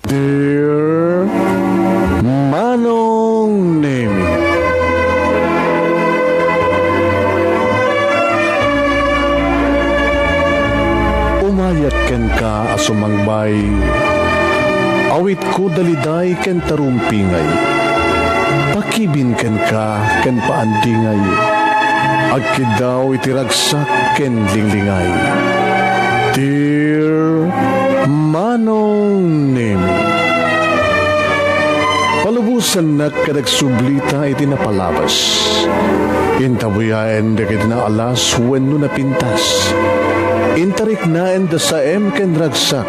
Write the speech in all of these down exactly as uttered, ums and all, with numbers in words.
Dear Manong Nemi, umayak kenka a sumangbay. Awitko daliday ken tarumpingay. Pakibin kenka ken paandingay. Agkiddaw iti ragsak ken linglingay. Dear Manong Nemi, palubosannak ket agsublita iti napalabas. Intabuyaen dagiti naalas wenno napintas. Intariknaen da saem ken ragsak.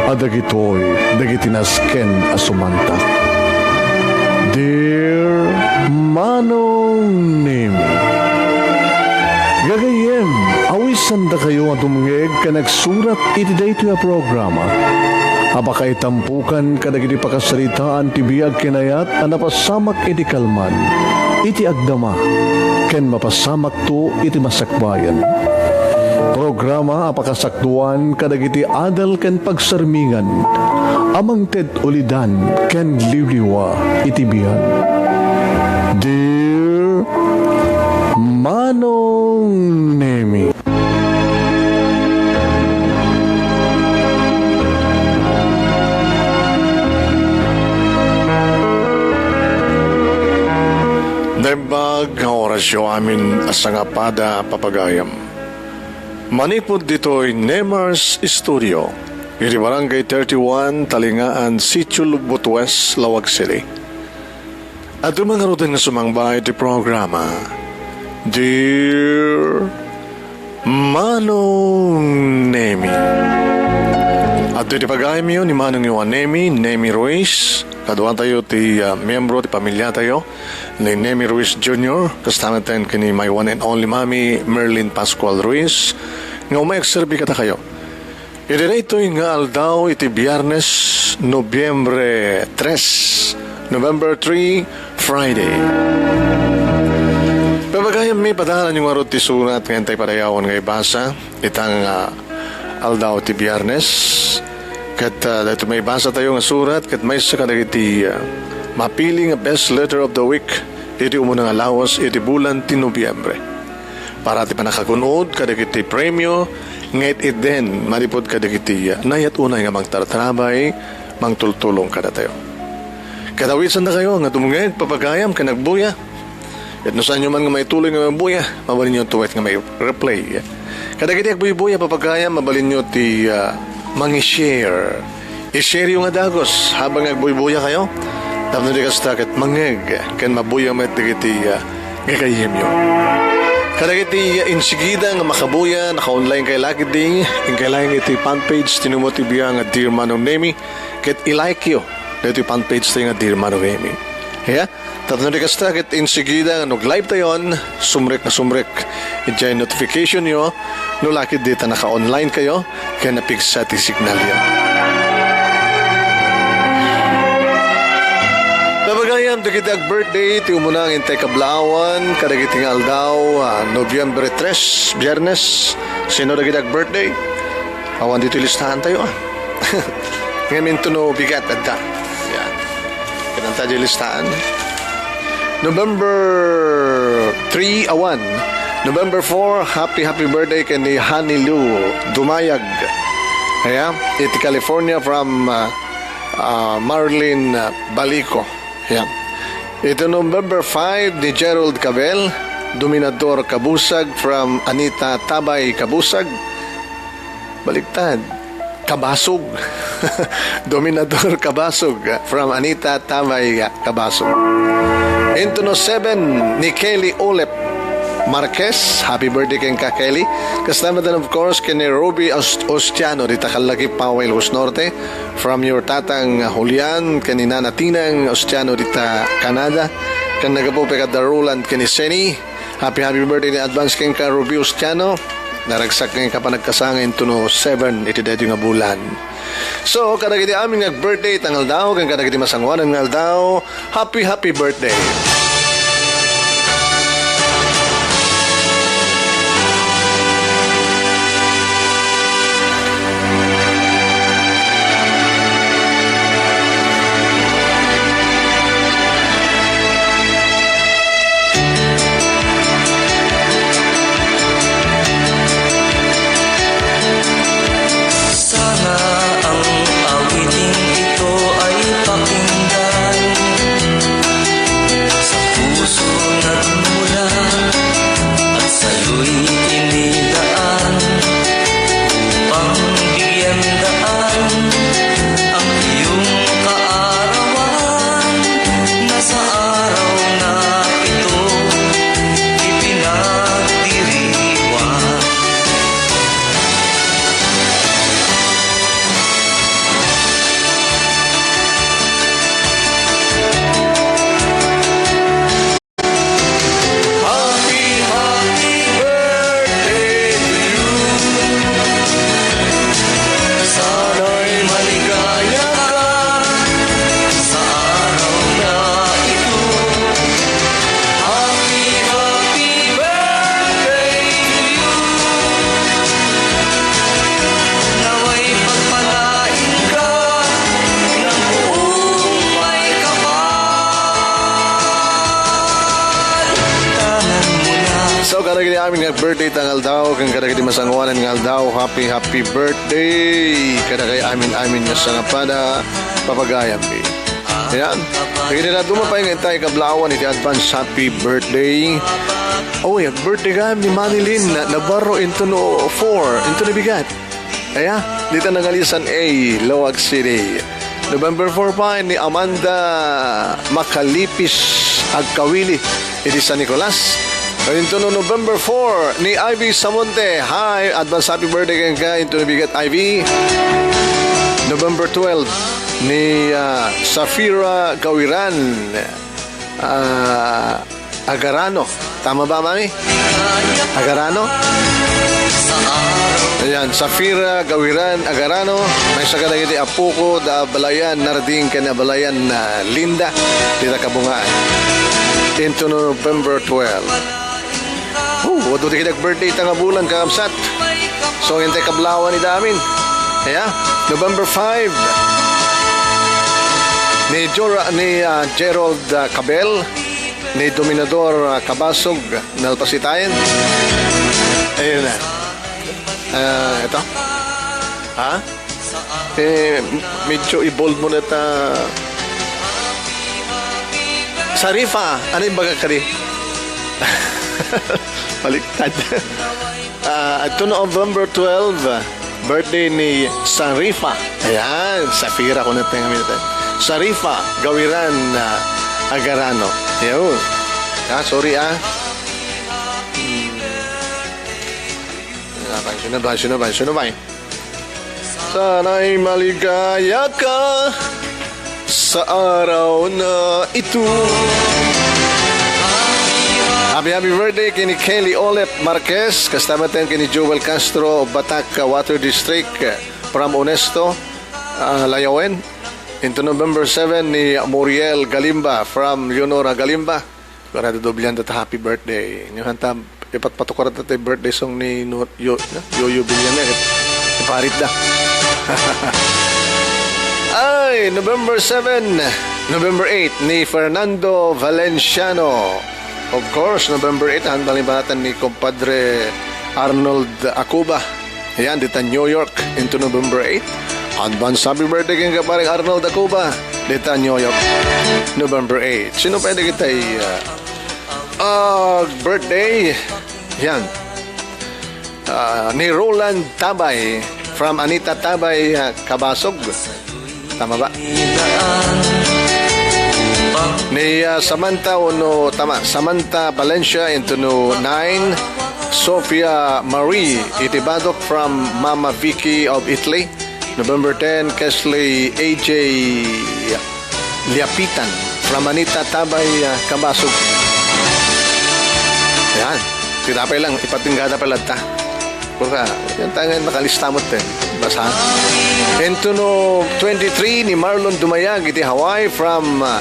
A dagitoy dagiti nasken a sumantak. Dear Manong Nemi, gagayyem, awisandakayo a dumngeg ken agsurat iti daytoy a programa a pakaitampukan kadagiti pakasaritaan ti biag ken ayat a napasamak iti kalman, iti agdama, ken mapasamakto iti masakbayan. Programa a pakasakdoan kadagiti adal ken pagsarmingan a mangted ulidan ken liwliwa iti biag. Dear Manong Nemi. Naimbag nga orasyo amin a sangapada a papagayam. Manipud ditoy Nemar's Studio, iti Barangay thirty-one, Talingaan, Sitio Lubot West, Laoag City. Adu mangaruden nga sumangba iti programa, Dear Manong Nemi. Adtoy ti pagayamyo ni Manongyo a Nemi, Nemi Ruiz. Kaduatayo ti, ah, miyembro ti pamiliatayo ni Nemi Ruiz Junior, kasta met ken ni my one and only mommy, Merlin Pascual Ruiz, nga umay agserbi kadakayo. Iti daytoy nga aldaw iti Biyernes, Nobyembre tres, November three, Friday. Pagayammi, padalanyo ngarud ti surat nga intay padayawan nga ibasa ita nga aldaw ti Biyernes. Ket, ah, daytoy maibasatayo nga surat ket maysa kadagiti, ah, mapili nga best letter of the week iti umuna nga lawas iti bulan ti Nobyembre. Para ti pannakagun-od kadagiti premio nga it-itden manipud kadagiti nayat unay nga mangtartarabay, mangtultulong kadatayo. Ket awisandakayo nga dumngeg, papagayam ken agbuya. Ket no saanyo man nga maituloy nga magbuya, mabalinyo ti met nga mai-replay. Kadagiti agbuybuya, papagayam, mabalinyo ti, ah, mangi-share. I-share-yo nga dagus habang agbuybuyakayo. Tapno di kasta ket mangngeg ken mabuya met dagiti, ah, gagayyemyo. Kadagiti, ah, insigida nga makabuya, naka-online kayo la ketdi, inkay laeng iti fanpage ti Nemo T V nga Dear Manong Nemi, ket i-like-yo dagiti fanpage tayo nga Dear Manong Nemi. Yeah? Tapno di kasta ket insigida nga no live tayon, sumrek nga sumrek idiay notification-yo, no la ketdi ta naka-online kayo, ken napigsa ti signal-yo. Papagayam dagiti ag-birthday ti umuna nga intay kablaawan, kadagiti nga aldaw, ah, Nobyembre tres, Biyernes. Sino dagiti ag-birthday? Awan ditoy listahan tayo, ah. Ngamin to no bigat, adda. Yan. Kinanta di listahan. November three, awan. November four, happy, happy birthday ken ni Honey Lou Dumayag. Kaya, iti California from, ah, ah, Marlene, ah, Balico. Yan. Iti November five ni Gerald Cabel, Dominador Kabusag from Anita Tabay Kabusag. Baliktad. Kabasog. Dominador Kabasog, ah, from Anita Tabay, ah, Kabasog. Into no seven ni Kelly Olep Marquez. Happy birthday kenka, Kelly. Kasta met, of course, ken ni Ruby Ost-, Ostiano, dita Callakip, Poway, Ilocos Norte. From your tatang, ah, Julian, ken ni Nana Tinang Ostiano, dita Canada. Ken nagapu pay kadda Roland, ken ni Seni. Happy, happy birthday in advance kenka, Ruby Ostiano. Naragsak kenka panagkasangay into no seven iti daytoy nga bulan. So, kadagiti amin nga birthday ita nga aldaw, ken kadagiti masangoanan nga aldaw, happy, happy birthday! Amin nga birthday ta nga aldaw, ken kadagiti masangoanan nga aldaw, happy, happy birthday kadagiti amin-amin nga sangapada, papagayam. Ayan. Kagini na duma pay nga intay kablawan iti advance happy birthday. Oh, happy birthday gayam ni Manny Lin Navarro into no four, into no bigat. Aya, dita nangalisan A, Laoag City. November four pay ni Amanda Makalipis Agkawili iti San Nicolas. Into no November four ni Ivy Samonte. Hi, advance happy birthday kenka into no bigat, Ivy. November twelve ni, ah, Safira Gawiran. Ah, Agarano. Tama ba, Mami? Agarano? Ayan, Safira Gawiran Agarano. Maysa kadagiti apoko da Abalayan Narding ken Abalayan, ah, Linda. Dita kabungaan. Into November twelve. Oh, adu ti kidak birthday ta nga bulan, kakabsat. So, intay kablawan ida amin. Aya, November five. Ni Jora, ni, ah, Gerald, ah, Cabel, ni Dominador, ah, Kabasog, nalpasitayan. Ayun na. Ah, ito. Ha? Eh, medyo i-bold mo na ta. Sarifa, ano yung baga kadi? Baliktad. Ah, ito November twelve, birthday ni Sarifa. Ayan, Safira ko na ito yung Sarifa, Gawiran, ah, Agarano. Ayun. Ah, sorry, ah. Hmm. Ah, sino ba? Sino ba? Sino ba? Sana'y maligaya ka sa araw na ito. Happy, happy birthday kini Kelly Olep Marquez, kasta met kini Joel Castro of Batak, uh, Water District, uh, from Onesto, uh, Layawen. Into November seven ni Muriel Galimba from Leonora Galimba. Sigurado doblian ta happy birthday. Inyo hanta, ipatpatukaran ta tay birthday song ni No-, Yo-, no? Yoyo Villanueva. Iparit da. Ay, November seven, November eight ni Fernando Valenciano. Of course, November eight, ang balibatan ni Compadre Arnold Acuba. Ayan, dita New York, into November eight. Advance happy birthday kang kapareng Arnold Acuba, dita New York, November eight. Sino pwede kita i-, ah, ah, birthday? Yan. Ah, ni Roland Tabay, from Anita Tabay, ah, Kabasog. Tama ba? Ni, ah, Samantha, uno, tama, Samantha Valencia into no nine, Sofia Marie Itibadok from Mama Vicky of Italy, November ten, Kesley A J Liapitan from Anita Tabay, ah, Kabasog. Yan. Kita pa lang, ipatingga na pala ta. Pura, yan tayo ngayon, nakalista mo, te. Basa. Into no twenty-three ni Marlon Dumayag iti Hawaii from, ah,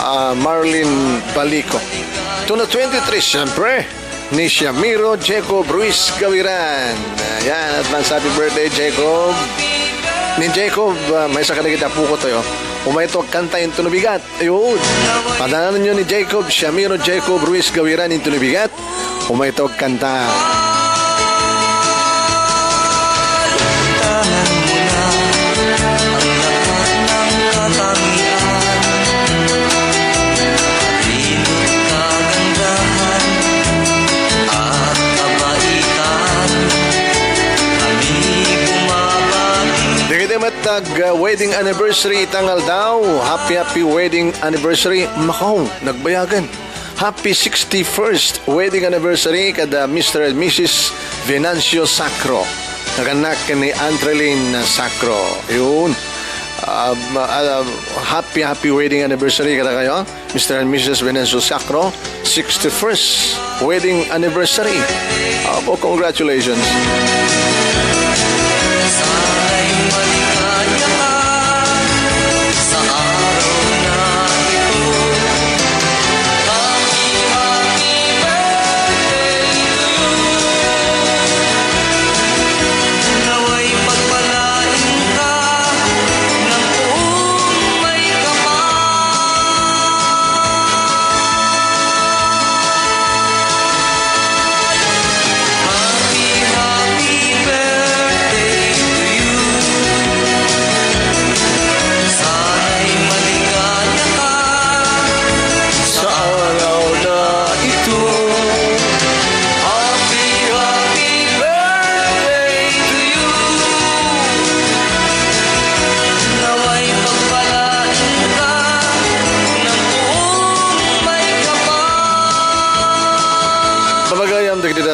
ah, Marlin Balico. To no twenty-three, siyempre, ni Siamiro Jacob Ruiz Gawiran. Ayan, advance happy birthday, Jacob. Ni Jacob, ah, maysa kadagiti apoko tayo. Umay to agkanta into no bigat. Ayun. Padananan nyo ni Jacob, Siamiro Jacob Ruiz Gawiran into no bigat. Umay to agkanta. Dagiti met nag, uh, wedding anniversary ita nga aldaw. Happy, happy wedding anniversary, Macau. Nagbayagan. Happy sixty-first wedding anniversary kada Mister and Missus Venancio Sacro. Naganak ni Antrelin Sacro. Yun. Um, uh, happy, happy wedding anniversary kada kayo, Mister and Missus Venancio Sacro. Sixty-first wedding anniversary. Apo, congratulations.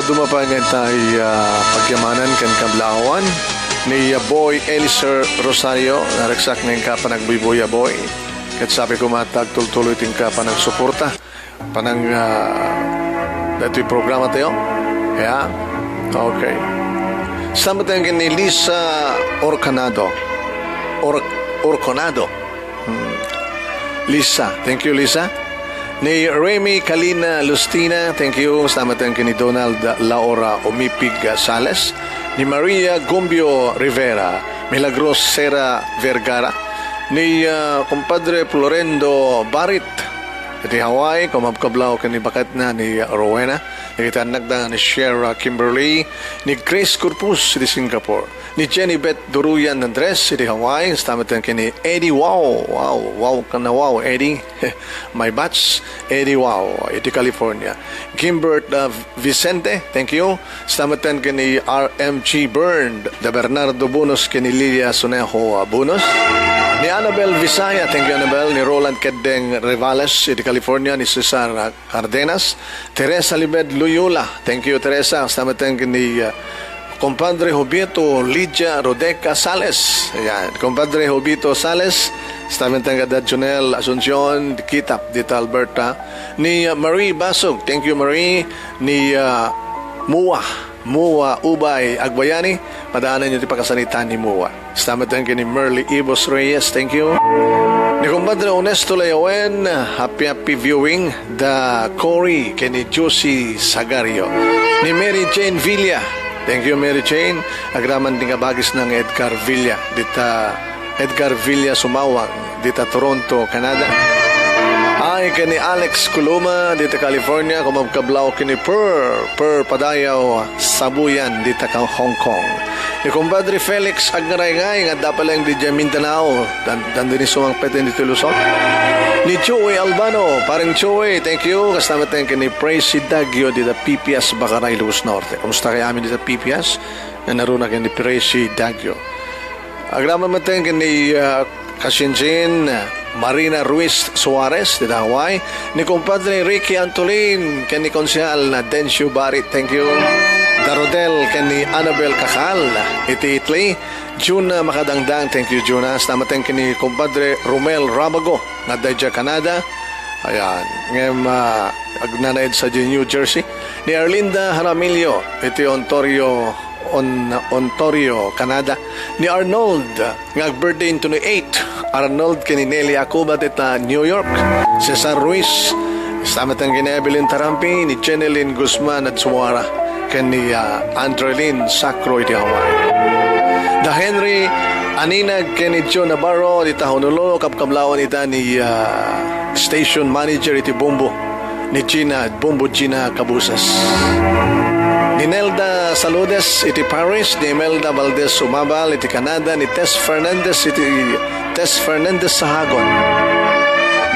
Dumapay nga tay, ah, pagyamanan ken kablawan ni, ah, Boy Eliser Rosario, naragsak nga inka panagbuybuya, Boy. Ket sabi ko, matagtultuloy ti inka panagsuporta. Panang, ah, daytoy programa tayo. Yeah? Okay. Sa matenggen ni Lisa Orcanado. Or-, Orconado. Hmm. Lisa. Thank you, Lisa. Ni Remy Kalina Lustina, thank you. Sa matenggen ni Donald Laura Umipig Sales. Ni Maria Gumbio Rivera. Milagros Sera Vergara. Ni, ah, Compadre Florendo Barit. Iti Hawaii, kumabkablaw ken ni baketna ni Rowena. Iti annakda ni Sierra Kimberly, ni Grace Corpus iti Singapore, ni Jenny Beth Duruyan Andres iti Hawaii, kasta met ken ni Eddie Wow, wow, wow, kana wow, Eddie, my batch, Eddie Wow, iti California. Gimbert, uh, Vicente, thank you. Kasta met ken ni R M G Byrne, da Bernardo Bunos, ken ni Lilia Sunejo, uh, Bunos. Ni Annabel Visaya, thank you, Annabel. Ni Roland Keddeng Revales, iti California, ni Cesar, uh, Cardenas. Teresa Libed Loyola, thank you, Teresa. Kasta met ken ni, uh, Compadre Jovito Lydia Rodeca Sales. Ayan, Compadre Jovito Sales. Kasta met ken ni Jonel Asuncion, Kitap, dita Alberta. Ni, uh, Marie Basog, thank you, Marie. Ni, uh, Mua, Mua Ubay Agbayani, padaanan niyo ti pakasaritaan ni Mua. Kasta met ken ni Merly Ibos Reyes, thank you. Ni Compadre Onesto Layawen, happy, happy viewing. Da Cory, ken ni Josie Sagario. Ni Mary Jane Villa, thank you, Mary Jane. Agraman ti kabagis nang Edgar Villa, dita Edgar Villa Sumawang, dita Toronto, Canada. Ay, ken ni Alex Coloma, dita California, kumabkablaw ken ni Per, Per Padayaw, Sabuyan, dita ka Hong Kong. Ni Compadre Felix Agngaraygay nga adda pay laeng didiay Mindanao, dan, dandani sumangpet ditoy Luzon. Ni Joey Albano, pareng Joey, thank you. Kasta met ken ni Presi Dagio dita Pipias, Bakaray, Ilocos Norte. Kumusta kay amin dita Pipias? Nanaruna ken ni Presi Dagio. Agraman met ken ni, ah, Kasinsin, Marina Ruiz Suarez, dita Hawaii, ni Compadre Ricky Antolin, ken ni Konsehal Dencio Barit, thank you. Da Rodel, ken ni Annabel Kakal, iti Italy, Juna Makadangdang, thank you, Juna. Kasta met ken ni Compadre Romel Rabago, nga adda idiay Canada. Ayan, ngem, ah, agnanaed sadiay New Jersey. Ni Arlinda Jaramillo, iti Ontario, On-, Ontario, Canada. Ni Arnold, nga ag-birthday in twenty-eight, Arnold ken ni Nelly Acuba dita New York, Cesar Ruiz, kasta met ken ni Evelyn Tarampi, ni Jenelyn Guzman Atsuara, ken ni, ah, Andrelyn Sacro iti Hawaii. Da Henry Aninag ken ni Joe Navarro dita Honolulu, kabkablawan ita ni, ah, station manager iti Bombo. Ni Gina, Bombo Gina Cabusas. Ni Nelda Saludes iti Paris, ni Imelda Valdez Umabal iti Canada, ni Tess Fernandez iti Tess Fernandez Sahagon.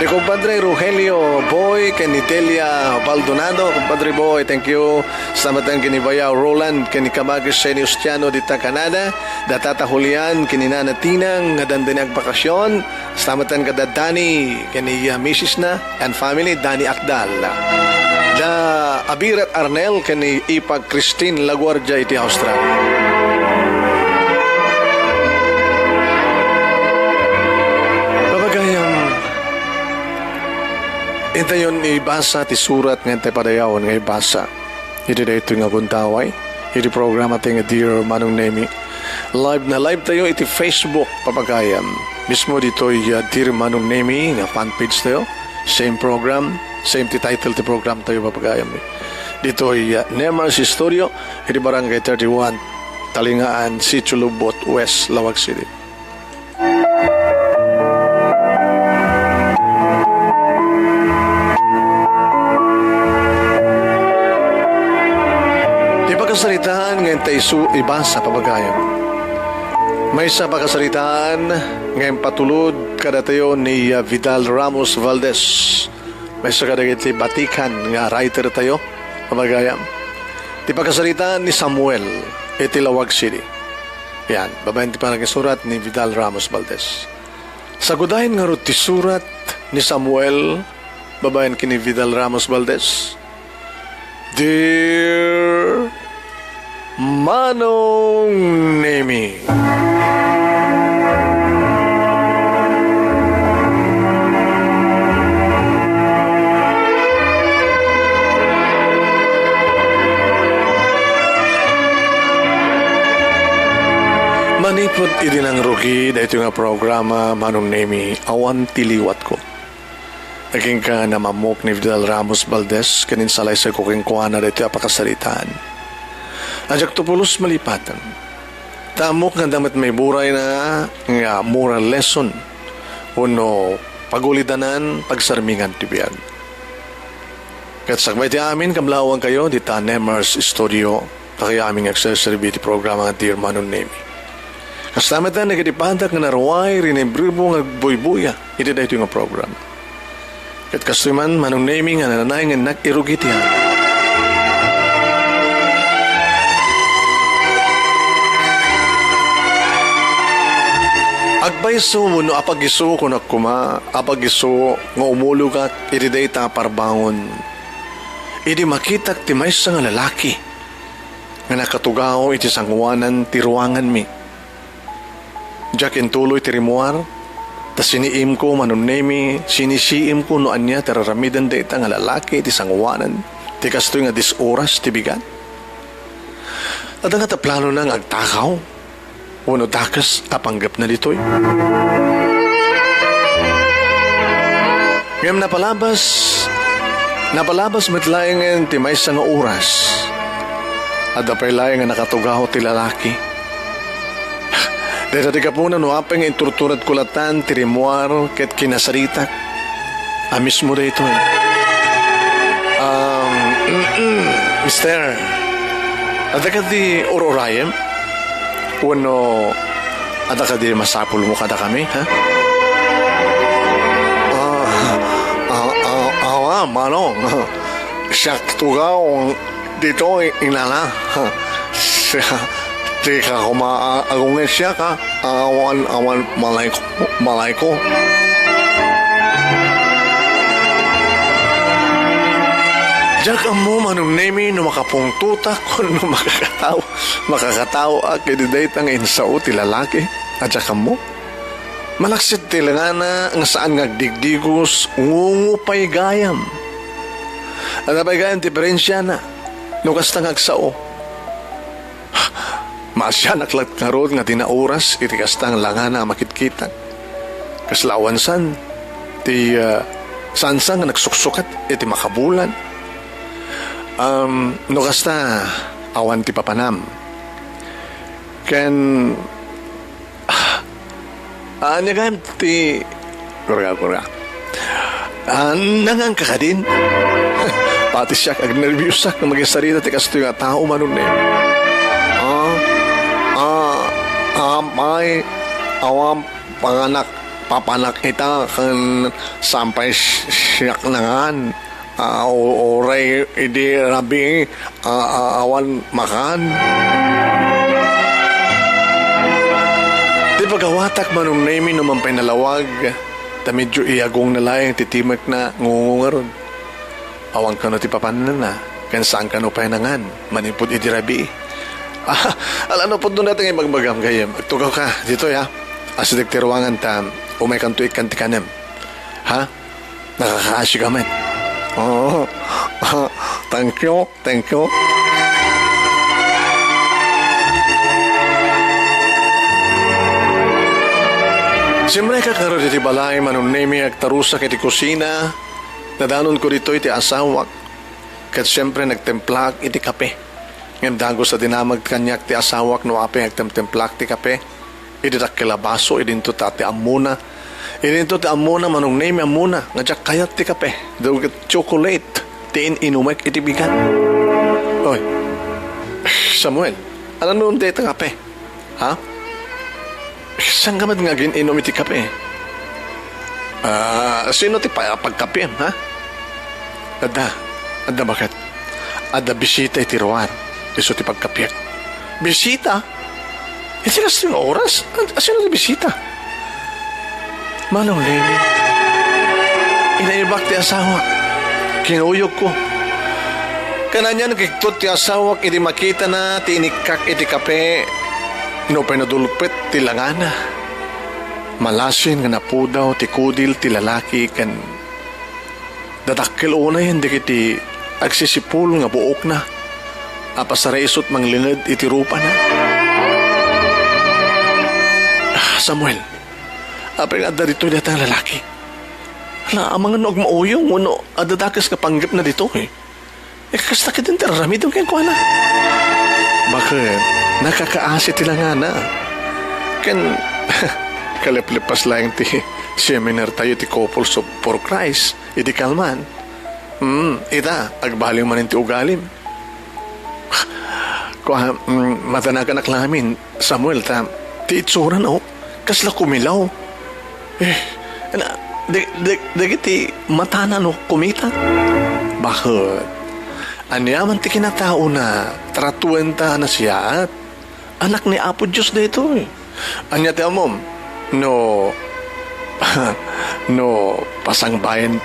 Ni Compadre Rogelio Boy ken ni Delia Baldonado, Compadre Boy, thank you. Kasta met ken ni Bayaw Roland ken ni Kabagis Seni Ustiano dita Canada, da Tata Julian ken ni Nana Tinang nga dandani agbakasyon. Kasta met kada Danny ken ni, ah, misis na and family, Danny Akdal. Da Abirat Arnel ken ni Ipag Christine Laguardia iti Australia. Papagayam, intayon ibasa ti surat nga intay padayawen nga ibasa. Iti daytoy nga gundaway, iti programa tayo nga Dear Manong Nemi. Live na live tayo iti Facebook, papagayam. Mismo ditoy, ah, Dear Manong Nemi nga fan page tayo. Same program, same ti title ti program tayo, papagayam. Ditoy, ah, Nemar's Studio, iti Barangay thirty-one, Talingaan, Sitio Lubot, West Laoag City. Ti pakasaritaan nga intay isu ibasa, papagayam. Maysa a pakasaritaan nga impatulod kadatayo ni, ah, Vidal Ramos Valdez. Maysa kadagiti batikan nga writer tayo, papagayam. Ti pakasaritaan ni Samuel iti Laoag City. Yan, babaen ti panagisurat ni Vidal Ramos Valdez. Sagudayen ngarud ti surat ni Samuel babaen ken ni Vidal Ramos Valdez. Dear Manong Nemi. Manipud idi nangrugi daytoy nga programa, Manong Nemi, awan ti liwatko. Agingga namammok ni Vidal Ramos Valdez ken insalaysayko kenkuana daytoy a pakasaritaan. Diakto pulos malipaten. Ta ammok nga adda met maiburayna nga moral lesson wenno pagulidanan, pagsarmingan ti biag. Ket sakbay ti amin, kablaawankayo dita Nemers Studio, dakayo amin nga agserserbi iti programa nga Dear Manong Nemi. Kasta met dagiti padak nga naruay, rinebrebo nga agbuybuya iti daytoy nga programa. Ket kastoy man, Manong Nemi, nga nananay nga innak irugi ti amin. Agpayso wenno apagiso, kunak koma, apagiso nga umulogak iti dayta a parbangon. Idi makitak ti maysa nga lalaki nga nakatugaw iti sangoanan ti ruanganmi. Diak intuloy ti rimmuar, ta siniimko, Manong Nemi, sinisiimko no ania ti ar-aramiden dayta nga lalaki iti sangoanan ti kastoy nga dies oras ti bigat. Adda ngata planona nga agtakaw wenno dakes a panggepna ditoy? Ngem napalabas, napalabas met laengen ti maysa nga oras. Adda pay laeng nga nakatugaw ti lalaki. Dayta ti gapuna no apay nga inturturedko latan ti rimmuar ket kinasaritak a mismo daytoy. Um, mister, adda kadi ur-urayem? Wenno adda kadi masapulmo kadakami, ha? Ah, ah, ah, awa, manong. Siak tugaw ditoy, inana. Siak, dika koma agungit siak, ha? Awan, awan, malayko, malayko. Diak ammo, Manong Nemi, no makapungtotak wenno makakataw-, makakataoak iti dayta nga insao ti lalaki a diak ammo. Malaksid ti lengana nga saan nga agdigdigos, ngungo pay gayam. Adda pay gayam diperensiana no kasta nga agsao. Maasianak laeng ngarud nga adda oras iti kasta nga langana a makitkitak. Kasla awan san ti, ah, sansan nga nagsuksukat iti makabulan. Um, no kasta, awan ti papanam. Ken, ah, ania gayam ti, kurga, kurga. Ah, nanganka kadin? Pati siak, agnerbiusak nga magisarita ti kastoy nga tao, Manong Nemi. Ah, ah, apay, awan panganak, papanak ita, ken saan pay si-, siak nangan. Ah, u-, uray idi rabii, ah, ah, awan makan. Ti pagawatak, Manong Nemi, no man pay nalawag, ta medyo iyagongna laeng ti timekna, ngungo ngarud. Awan kano ti papananna, ken saan kano pay nangan, manipud idi rabii. Ah, ala, no pudno dayta nga ibagbagam, gayyem. Agtugawka ditoy, ha? Asideg ti ruangan ta umaykanto ikkan ti kanem. Ha? Nakakaasi ka met. Oo. Thank you, thank you. Simrekak ngarud iti balay, Manong Nemi, agtarusak iti kusina. Nadanonko ditoy ti asawak. Ket siempre, nagtemplaak iti kape. Ngem dagus a dinamag kaniak ti asawak no apay nga agtemtemplaak ti kape. Idi dakkel a baso, idinto ta ti ammona. Idinto ti ammona, Manong Nemi, ammona nga diak kayat ti kape. Daw ket chocolate ti in-inumek iti bigat. Oy, Samuel, ania no dayta kape? Ha? Saan ka met nga agin-inum iti kape? Ah, sino ti pa-, pagkapiem, ha? Adda, adda baket. Adda bisita iti ruar. Isu ti pagkapiek. Bisita? Iti kastoy nga oras? Ad-, sino ti bisita? Manong Nemi. Inaibak ti asawak. Kinuyogko. Ken anian nga igtot ti asawak idi makitana ti inikkak iti kape, no pinadulpet ti langana. Malasin nga napudaw ti kudil ti lalaki ken dadakkel unay dagiti agsisipul nga buokna a pasaraisut manglinged iti rupana. Ah, Samuel, apay nga adda ditoy dayta nga lalaki? Ala, amangan no agmauyong wenno adda dakes nga panggepna ditoy. Eh, kasta ketdin ti ar-aramidem kenkuana. Baket, nakakaasi ti langana. Ken, kaleplepas laeng ti seminar tayo ti Couples of, for Christ, idi kalman. Hmm, ita, agbaliw manen ti ugalim. Kua, mm, madanaganak lamin, Samuel, ta, ti itsurana, oh, kasla kumilaw. Eh, na, di, di, dagiti matana no kumita. Baket? Aniaman ti kinataona, tratuenta a nasiaat. Anak ni Apo Dios daytoy. Ania ti ammom? No, no pasangbayen,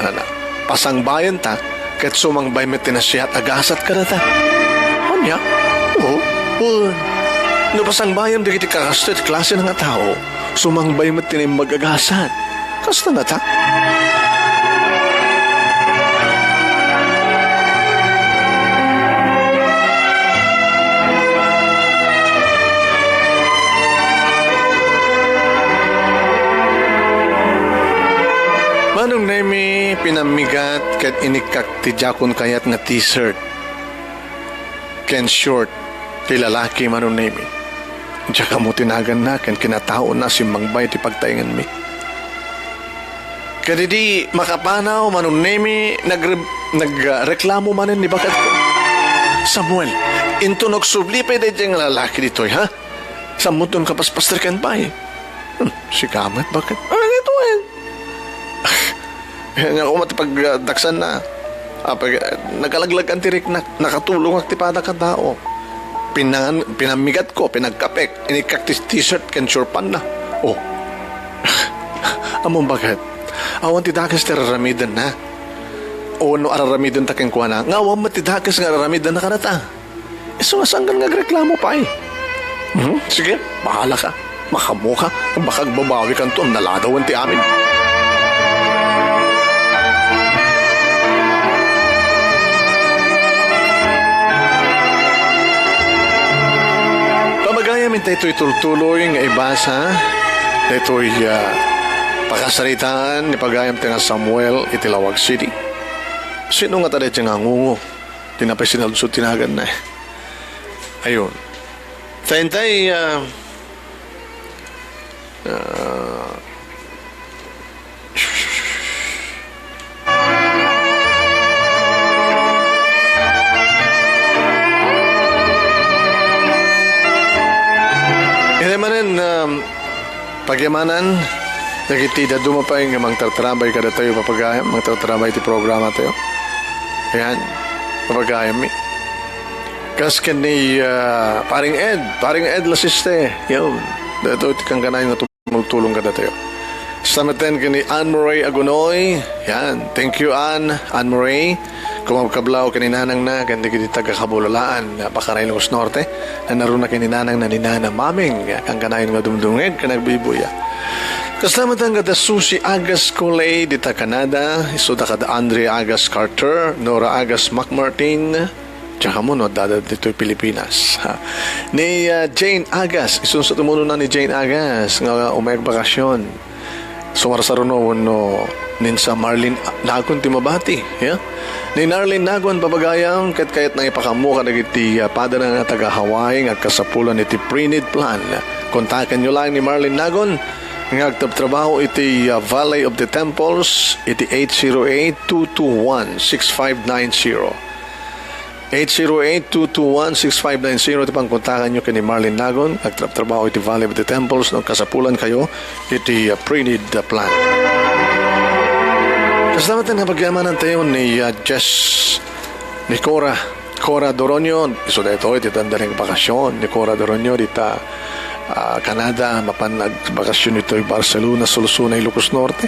ano na, pasangbayenta, ket sumangbay met ti nasiat a gasat kadata. Ania? Oo, wen. No pasangbayen dagiti kakastoy ti klase nga tao, sumangbay met ti naimbag a gasat. Kasta ngata? Manong Nemi, pinammigat ket inikkak ti diakon kayat nga t-shirt ken short ti lalaki, Manong Nemi. Diak ammo ti naganna ken kinataona a simmangbay ti pagtaengenmi. Ket idi makapanaw, Manong Nemi, nagre-, nagreklamo manen ni baketko. Samuel, inton agsubli pay daydiay nga lalaki ditoy, ha? Sammoton kapaspaster ken pay. Hmm, sika met, baket? Ano ditoy? Ania koma ti pagdaksanna? Apay, nagalaglagan ti riknak, nakatulongak ti padak a tao. Pinangan, pinammigatko, pinagkapek, inikkak ti t-shirt ken short pantna. Oh. Ammom baket? Awan ti dakes ti ar-aramidenna. O no ar-aramidenta kenkuana, nga awan met ti dakes nga ar-aramidenna kadata. Isu nga sangkan nga agreklamo pay. Mhm, sige, bahala ka. Makaammo ka. Baka agbabawikanto, naladawen ti amin. Pabagayam intay toy tultuloy nga ibasa, daytoy, ah, pakasaritaan ni pagayam ti nga Samuel iti Laoag City. Sino nga ta daytoy nga ngungo? Di na pay sinaludsod ti naganna, eh. Ayun. Tayntay, ah, ah, iti manen, um, Pagyamanan dagiti dadduma pay nga mangtartarabay kadatayo, papagayam, mangtartarabay ti programa tayo. Ayan, papagayammi. Kas ken ni, ah, Paring Ed, Paring Ed Lasiste, yun. Daytoy ti kankanayon nga tumultulong kadatayo. Sa met ken ni Anne Marie Agunoy, yan. Thank you, Anne, Anne Marie. Kumakabkablaw ken ni nanangna ken dagiti taga-Kabulalaan, Pakanay, Ilocos Norte. Nanaruna ken ni nanangna ni Nana Maming, kankanayon nga dumdumngeg ken agbuybuya. Kasta met nga da Susie Agas Coley dita Canada, isuda kad Andrea Agas Carter, Nora Agas McMartin, tsaka mo no, dada ditoy Pilipinas. Ha. Ni, ah, Jane Agas, isunso ti munona ni Jane Agas nga umay agbakasyon. Sumarsaruno wenno ni Marlene Nagon ti mabati, ya? Ni Narlene Nagon, papagayam, ket kayatna nga ipakaammo kadagiti, ah, padana nga taga-Hawaii nga agkasapulan iti pre-need plan. Kontakenyo laeng ni Marlene Nagon nga agtrabtrabaho iti, ah, Valley of the Temples iti eight zero eight, two two one, six five nine zero. Eight zero eight, two two one, six five nine zero ti pangkontakanyo ken ni Marlene Nagon, agtrabtrabaho iti Valley of the Temples, no kasapulankayo iti, uh, pre-need, uh, plan. Kasta met nga pagyamanantayo ni, uh, Jess, ni Cora, Cora Doronio, isu daytoy ti tanda nga bakasyon ni Cora Doronio dita ah, Canada, mapan agbakasyon itoy Barcelona, Solsona, Ilocos Norte.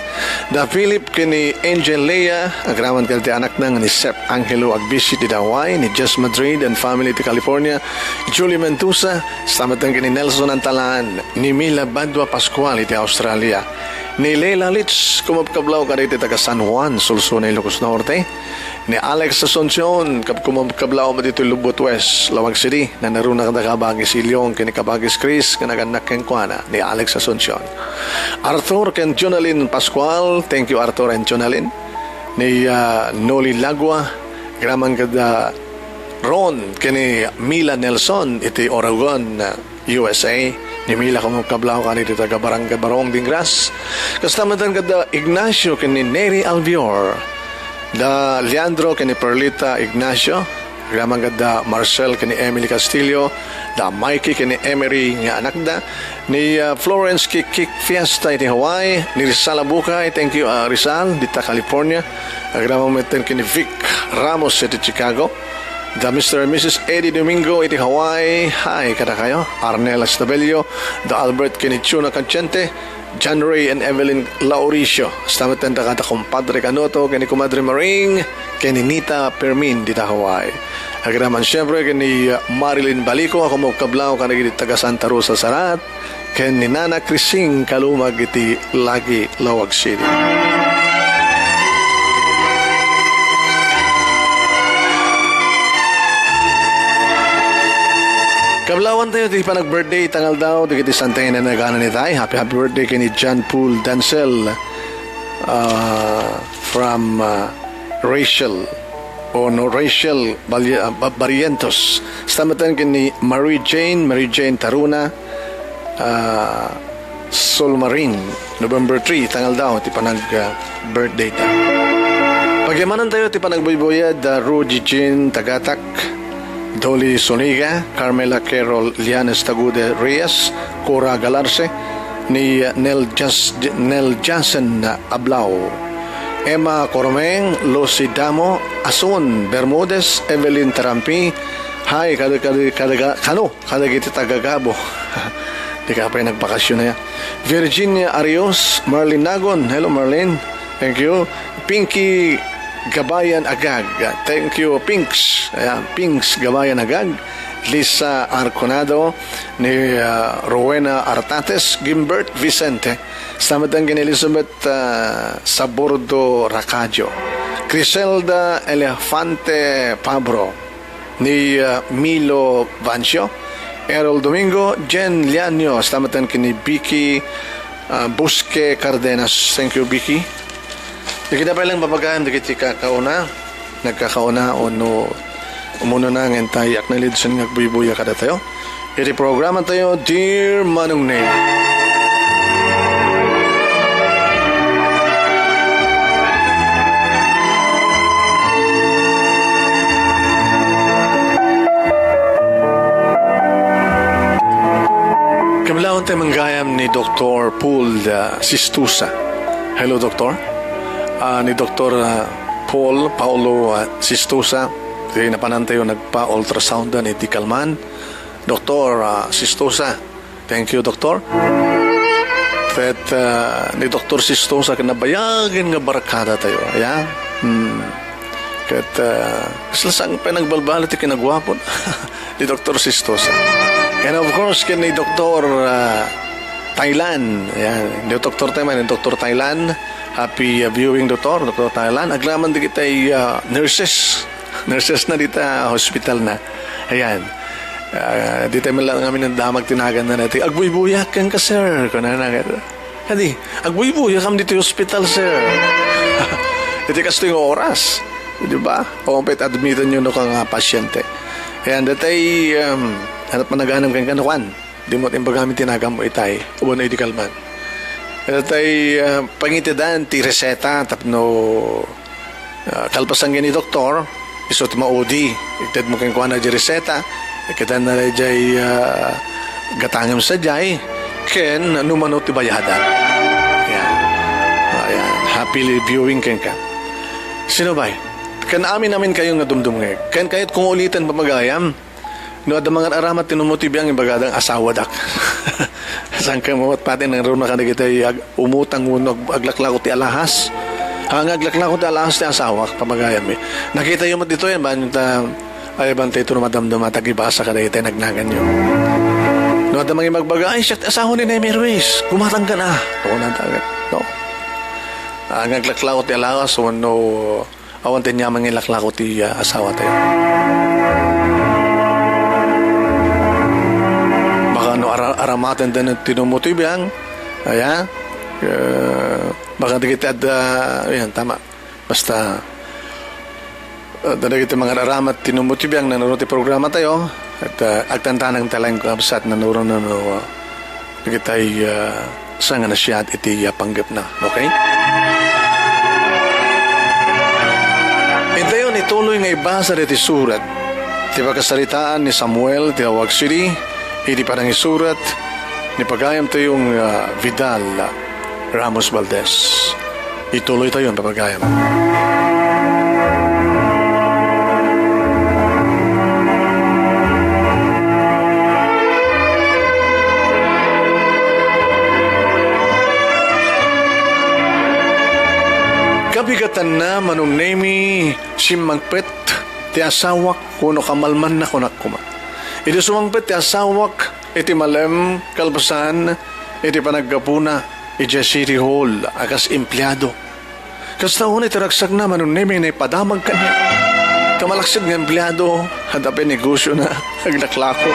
Da Philip ken ni Angel Lea, agraman kadagiti anakna nga ni Sep Angelo, agbisita iti Hawaii, ni Jess Madrid and family iti California, Julie Mendoza, kasta met ken ni Nelson Antalan, ni Mila Badua Pascual iti Australia, ni Leila Litz, kumabkablaw kadagiti taga San Juan, Solsona, Ilocos Norte, ni Alex Asuncion, kab-, kumabkablaw met iti Lubot West, Laoag City, nanaruna kadaka Kabagis Ilyong ken ni Kabagis Chris nga nagannak kenkuana ni Alex Asuncion. Arthur ken Jonalyn Pascual, thank you Arthur and Jonalyn. Ni, ah, Noli Lagua, agraman kada Ron ken ni Mila Nelson iti Oregon, ah, U S A. Ni Mila kumabkablaw kadagiti taga Barangay Barong Dingras. Kasta met ken kada Ignacio ken ni Neri Albior. Da Leandro ken ni Perlita Ignacio. Agraman kada Marcel ken ni Emily Castillo. Da Mikey ken ni Emery nga anakda. Ni, ah, Florence Kikik Fiesta iti Hawaii. Ni Rizal Abukay. Thank you, ah, Rizal. Dita California. Agraman met ken ni Vic Ramos iti Chicago. Da Mister and Missus Eddie Domingo iti Hawaii. Hi kadakayo. Arnel Estabello, da Albert ken ni Chuna Cachente, John Ray and Evelyn Lauricio. Kasta met ken da kada kumpadre Kanoto ken ni kumadre Maring ken ni Nita Permin dita Hawaii. Agraman siempre ken ni, uh, Marilyn Balico a kumabkablaw kadagiti taga Santa Rosa Sarat. Ken ni Nana Crising Kalumag iti Lagi, Laoag City. Kablawan tayo ti panag-birthday ita nga aldaw, dagiti Santa Ina nagana ni tay. Happy, happy birthday ken ni John Paul Dancel, ah, from, ah, Rachel. O no, Rachel Bali-, ah, Ba-, Barrientos. Kasta met ken ni Mary Jane, Mary Jane Taruna, ah, Solmarin, November three, ita nga aldaw, ti panag, ah, birthday ta. Pagyamanan tayo ti panagbuybuyad, ah, Rudy Jean Tagatak, Dolly Zuniga, Carmela Carol Lianes Tagude Reyes, Cora Galarce, ni Nel Jas-, Nel Jansen Ablao, Emma Coromeng, Lucy Damo, Asun Bermudez, Evelyn Tarampi, hi, kada, kada, kada, kano, kadagiti taga-Gabo. Di ka pay nagbakasyon aya. Virginia Arios, Marlene Nagon, hello Marlene, thank you. Pinky Gabayan Agag, thank you, Pinks. Ayan, Pinks Gabayan Agag, Lisa Arconado, ni, ah, Rowena Artates, Gimbert Vicente, kasta met ken ni Elizabeth, ah, Sabordo Racadio, Criselda Elefante Pabro, ni, ah, Milo Vancio, Errol Domingo, Jen Lianio, kasta met ken ni Vicky, ah, Busque Cardenas. Thank you, Vicky. Dagiti pay lang babagaem dagiti kakauna, nagkakauna, o no, umuna na nga intay acknowledge nga agbuybuya kadatayo. Iti programa tayo, Dear Manong Nate. Kablawan tayo manggayam ni Doktor Paul, ah, Sistusa. Hello, Doktor. Ah, ni Doktor, ah, Paul, Paulo, ah, Sistusa. Ti napanan tayo nagpa-ultrasoundan iti kalman. Doktor, ah, Sistosa. Thank you, Doktor. Ket, ah, ni Doktor Sistosa ket nabayagen nga barkada tayo, ya? Hmm. Ket, ah, kasla saan pay nagbalbaliw ti kinaguapon ni Doktor Sistosa. And of course, ken ni Doktor, ah, Thailand. Yan. Ni Doktor Thailand, ni Doktor Thailand. Happy, ah, viewing, Doktor, Doktor Thailand. Agraman dagiti, ah, nurses. Nurses na dita hospital na. Ayan. Ah, dita man lang kami nang damag tinagan na natin. "Agbuybuyak kenka, sir." Kunana, kadi, "Agbuybuyak kam dito hospital, sir." Iti kastoy nga oras. Di ba? O, pet admitan nyo no kang, ah, pasyente. Ayan, datay, um, hanap managanam kenka, no, kwan. Di mo imbagam ti nagam mo itay, uban no idi kalman. Itay, ah, pangitedan ti reseta tapno, ah, kalpasan ken ni doktor, isu ti maudi. Ited mo kenkuana di reseta, ikitan na jay, ah, gatangem sadiay, ken no mano ti bayadan. Ayan. Ayan. Happy viewing kenka. Sino bay? Ken amin-amin kayo nga dumdumngeg. Ken kayat kong ulitan pamagayam, no adda mangar-aramat ti nummo ti biang, ibagadan, asawadak. Saan ka mo pati nang runa ka dagiti ag-, umutang wenno ag-, aglaklako ti alahas? Haan nga aglaklako ti alahas ti asawak, papagayam mi. Nakitayo met ditoy, banyo ta, ay, bantay ito no madamdama, tagibasa ka dagiti nagnaganyo. No, adda mangimagbaga, "Ay, siak ti asawa ni Nemi Ruiz. Gumatang ka na." Ako na tagat, no? Haan nga aglaklako ti alahas, wenno awan ti ania mangilaklako ti, ah, asawatayo. Baka no ara-, aramaten den ti numutibiang, aya, eh, baka dagiti adda, ayan, tama. Basta, ah, dagiti mangararamat ti numutibiang nanuro ti programa tayo, at, ah, agtantanang talaeng kabsat nanuro no, no, ah, dagitay, ah, saan nga nasayaat iti, ah, panggepna. Okay? Intayon ituloy nga ibasa daytoy surat ti pakasaritaan ni Samuel ti Laoag City iti panangisurat ni pagayamtayo nga Vidal Ramos Valdez. Ituloytayon, papagayam. Kabigatanna, Manong Nemi, simmangpet ti asawak wenno kamalmanna, kunak koma. Idi sumangpet ti asawak iti malem, kalpasan iti panaggapuna idiay City Hall a kas empleado. Kasta unay ti ragsakna, Manong Nemi, naipadamag kaniak. Ta malaksid nga empleado, adda pay negosiona, aglaklako.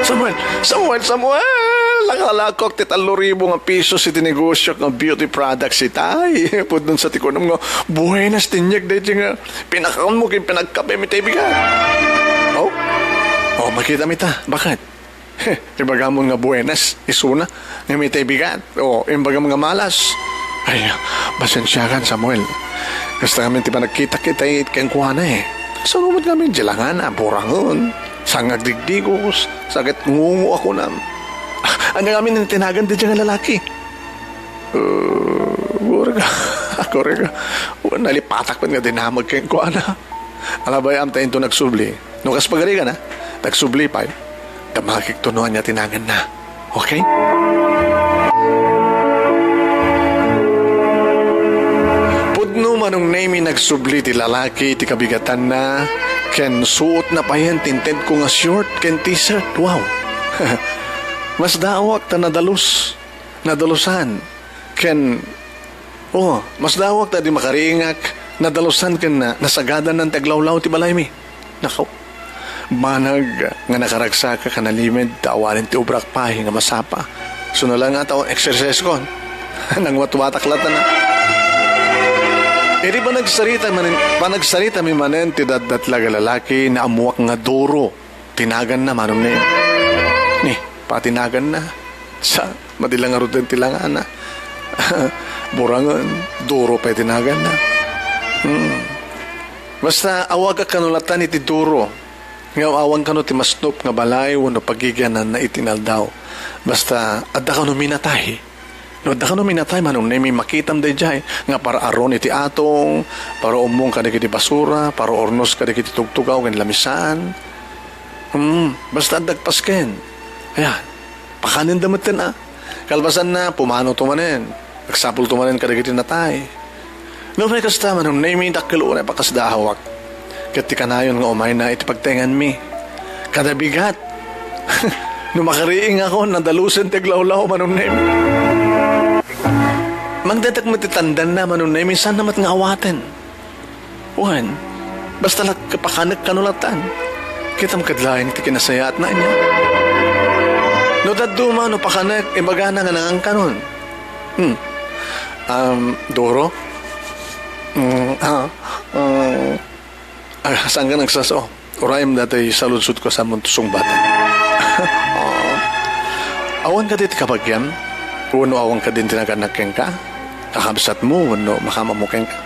"Samuel, Samuel, Samuel! Nakalakok ti tallo ribu nga pisos iti negosiok nga beauty products itay." Pudno sa ti kunam nga, "Buenas ti inyeg daytoy nga pinakaonmo ken pinagkapem itay bigat." Oh? Oh, makita mi ta. Bakit? Ibagamon nga buenas, isuna, ngem itay bigat. O, imbagam nga malas. Ay, pasensiakan, Samuel. Kasta ngamin ti panagkitak itay kenkuana, eh. Saan met ngamin, dilangana, burangen, sangagdigdigos, sakit ngungo a kunam. Ania ngamin ti nagan daydiay nga lalaki? Uh, kurega, kurega. Nalipatak met nga dinamag kenkuana. Ala, bay-am ta inton nagsubli. No kas pagarigan, ha? Nagsubli pay. Damagikto no ania ti naganna. Okay? Pudno, Manong Nemi, nagsubli ti lalaki iti kabigatanna, ken suotna payen ti intedko nga short ken t-shirt. Wow! Masdaawak ta nadalus. Nadalusan ken, oh, masdaawak ta di makariingak, nadalusan ken na-, nasagadanan ti aglawlaw ti balaymi. Nakaw, banag nga nakaragsakak a nalimed ta awanen ti obrak pay nga masapa. Suna la nga ta exercise kon. Nangwatwatak latta na. Idi panagsarita manen, panagsaritami manen ti datdatlag a lalaki, naammoak nga Duro ti naganna, Manong Nemi. Ni, pati naganna. Sa, madi la ngaruden ti langana. Burangen, Duro pay ti naganna. Hmm. Basta, awagak kano latta iti Duro. Nga awan kano ti masnop nga balay wenno pagigiananna iti inaldaw. Basta, adda kano minatay. No adda kano minatay, Manong Nemi, makitam daydiay nga paraarron iti atong, paraummong kadagiti basura, paraurnos kadagiti tugtugaw ken lamisaan. Hmm, basta adda agpasken. Ayan, pakanenda metten a. Kalpasanna, pumanoto manen. Agsapulto manen kadagiti natay. No, may kasta, Manong Nemi, dakkel unay pakasdaawak. Ket ti kanayon nga umayna iti pagtaenganmi. Kada bigat. No makariingakon, nadalusen ti aglawlaw, Manong Nemi. Mangdadak met ti tandanna, Manong Nemi, saanna met nga awaten. Wen, basta la kapakanek kano latan. Kitam kad laeng ti kinasayaatna ania. No dadduma, no pakanek, ibagana nga nangankanon. Hmm. Um, Duro? Mm, ah, um, ah, saan ka nagsas-, oh, urayem datay saludsodko sa munto sungbatan. Oh. Awan kadi ti kabagian? Wenno awan kadi ti naganak kenka? Kakabsatmo wenno makamammo kenka?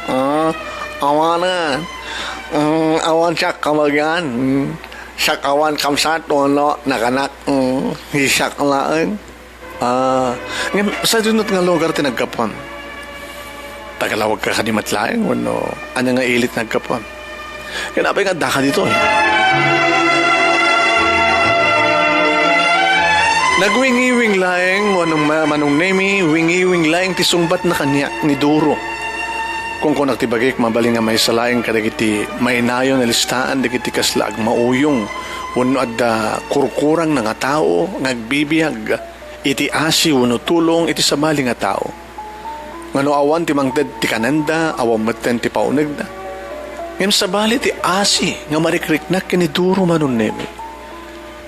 Ah, awanen. Mm, awan siak kabagian. Mm, siak awan kabsat wenno naganak. Mm, siak laeng. Ah, ngem sadino nga lugar ti naggapuam? Taga-Laoag ka kadi met laeng wenno ania nga ili ti naggapuam? Ken apay nga addaka ditoy? Nagwingiwing laeng, Manong, Manong Nemi, wingiwing laeng ti sungbatna kaniak ni Duro. Kunkunak ti bagik, mabalin nga maysa laeng kadagiti mainayon a listaan dagiti kasla agmauyong wenno adda kurkurangna nga tao nga agbibiag iti asi wenno tulong iti sabali nga tao. Ngano awan ti mangted ti kanenda, awan metten ti paunegna. Ngem sabali ti asi nga marikriknak ken ni Duro, Manong Nemi.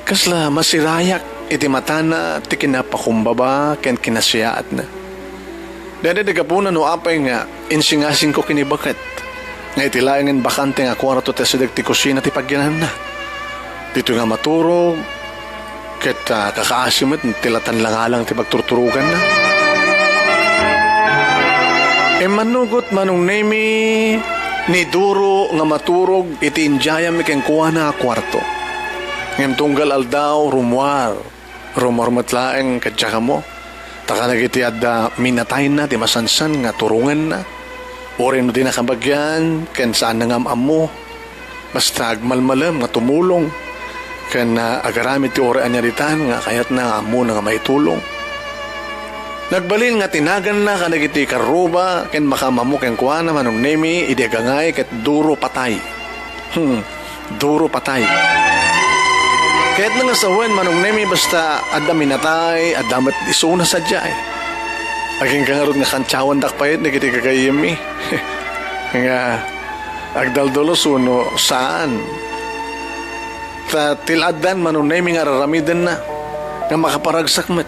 Kasla masirayak iti matana ti kinapakumbaba ken kinasiaatna. Daydi ti gapuna no apay nga insingasingko ken ni baket nga iti laengen bakante nga kuarto ti asideg ti kusina ti pagyananna. Ditoy nga maturog, ket, ah, kakaasi met ti latan langalang ti pagturturoganna. Immanugot, Manong Nemi, ni Duro nga maturog iti indiayammi kenkuana a kuarto. Ngem tunggal aldaw, rummuar. Rummuar met laeng, ket diak ammo. Ta kadagiti adda minatayna ti masansan nga turongenna. Uray no dina kabagian, ken saanna nga am-ammo. Basta agmalmalem nga tumulong ken, ah, agaramid ti uray ania ditan nga kayatna nga ammona nga maitulong. Nagbalin nga tinaganna kadagiti karruba ken makaammo kenkuana, Manong Nemi, idi agangay ket Duro patay. Hmm, Duro patay. Kayatna nga sawen, Manong Nemi, basta adda minatay, adda met isuna sadiay. Agingga ngarud nga kantiawandak pay dagiti gagayyemmi. Nga agdaldalos wenno saan. Ta ti la addan, Manong Nemi, nga araramidenna nga makaparagsak met.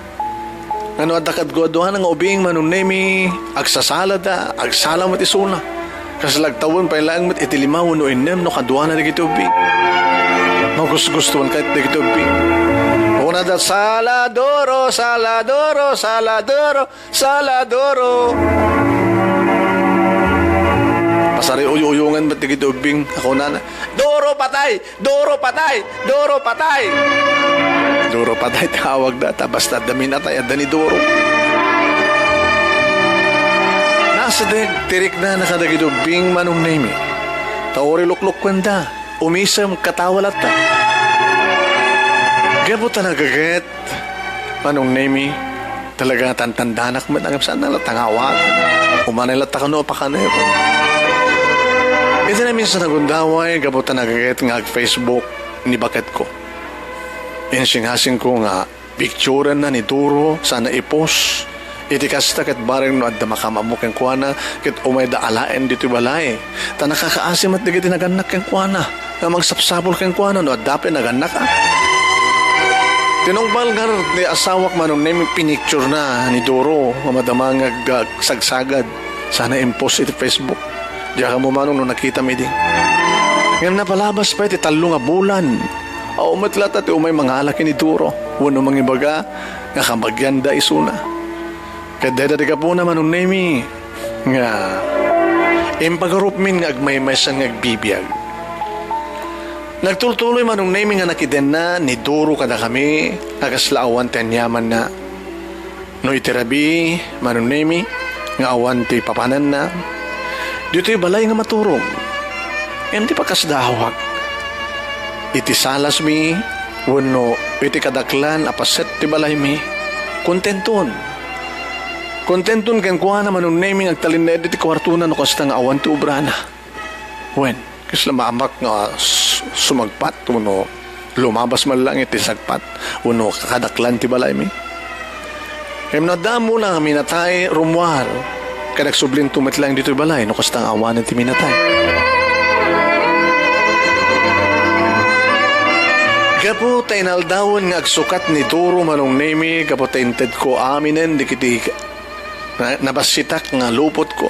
Ngano adda kaduaduana nga ubing, Manong Nemi, agsasalada, agsala met isuna. Kasla agtawen pay laeng met iti lima wenno innem no kaduana dagiti ubing. Magusgustuan kayat dagiti ubing. Kunada, "Sala Duro, sala Duro, sala Duro." Sala Duro. Pasariuy-uyongan met dagiti ubbing a kunana, "Duro patay! Duro patay! Duro patay!" Duro patay ti awagda, ta basta adda minatay, adda ni Duro. Nasideg ti riknana kadagiti ubbing, Manong Nemi. Ta uray luklukkenda, umisem, katawa latta. Gapu ta nagaget, Manong Nemi, talaga nga tantandanak met, ngem saan na latta nga awaten. Umanay latta kano a pakanek. Iti naminsan a gundaway, gapu ta nagaget nga ag-Facebook ni baketko. Insingasingko nga picturenna ni Duro, sana i-post. Iti kasta, ket bareng no adda makaammo kenkuana, ket umayda alaen ditoy balay. Ta nakakaasi met dagiti nagannak kenkuana. Nga magsapsapul kenkuana no adda pay nagannak, a. Tinungpal ngarud ti asawak, Manong Nemi, pinicturena ni Duro nga madama nga ag-, agsagsagad. Sana i-post iti Facebook. Diak ammo, Manong, no nakitam idi. Ngem napalabas pay ti tallo nga bulan. Awan met latta ti umay mangala ken ni Duro wenno mangibaga nga kabagianda isuna. Ket dayta ti gapuna, Manong Nemi, nga impagarupmin nga agmaymaysan nga agbibiag. Nagtultuloy, Manong Nemi, nga nakidenna ni Duro kadakami a kasla awan ti aniamanna. No iti rabii, Manong Nemi, nga awan ti papananna, ditoy balay nga maturog. Ngem ti pakasdawak, iti salasmi wenno iti kadaklan a paset ti balaymi, kontenton. Kontenton kenkuana, Manong Nemi, nga agtalinaed iti kuartona no kasta nga awan ti obrana. Wen, kasla maamak nga s-, sumagpat wenno lumabas man lang iti sagpat wenno kadaklan ti balaymi. Ngem no adda ammona nga minatay, rummuar, ket agsublinto met laeng ditoy balay no kasta nga awanen ti minatay. Gapu ta inaldawen nga agsukat ni Duro, Manong Nemi, gapu ta intedko aminen dagiti na-, nabassitak nga lupotko.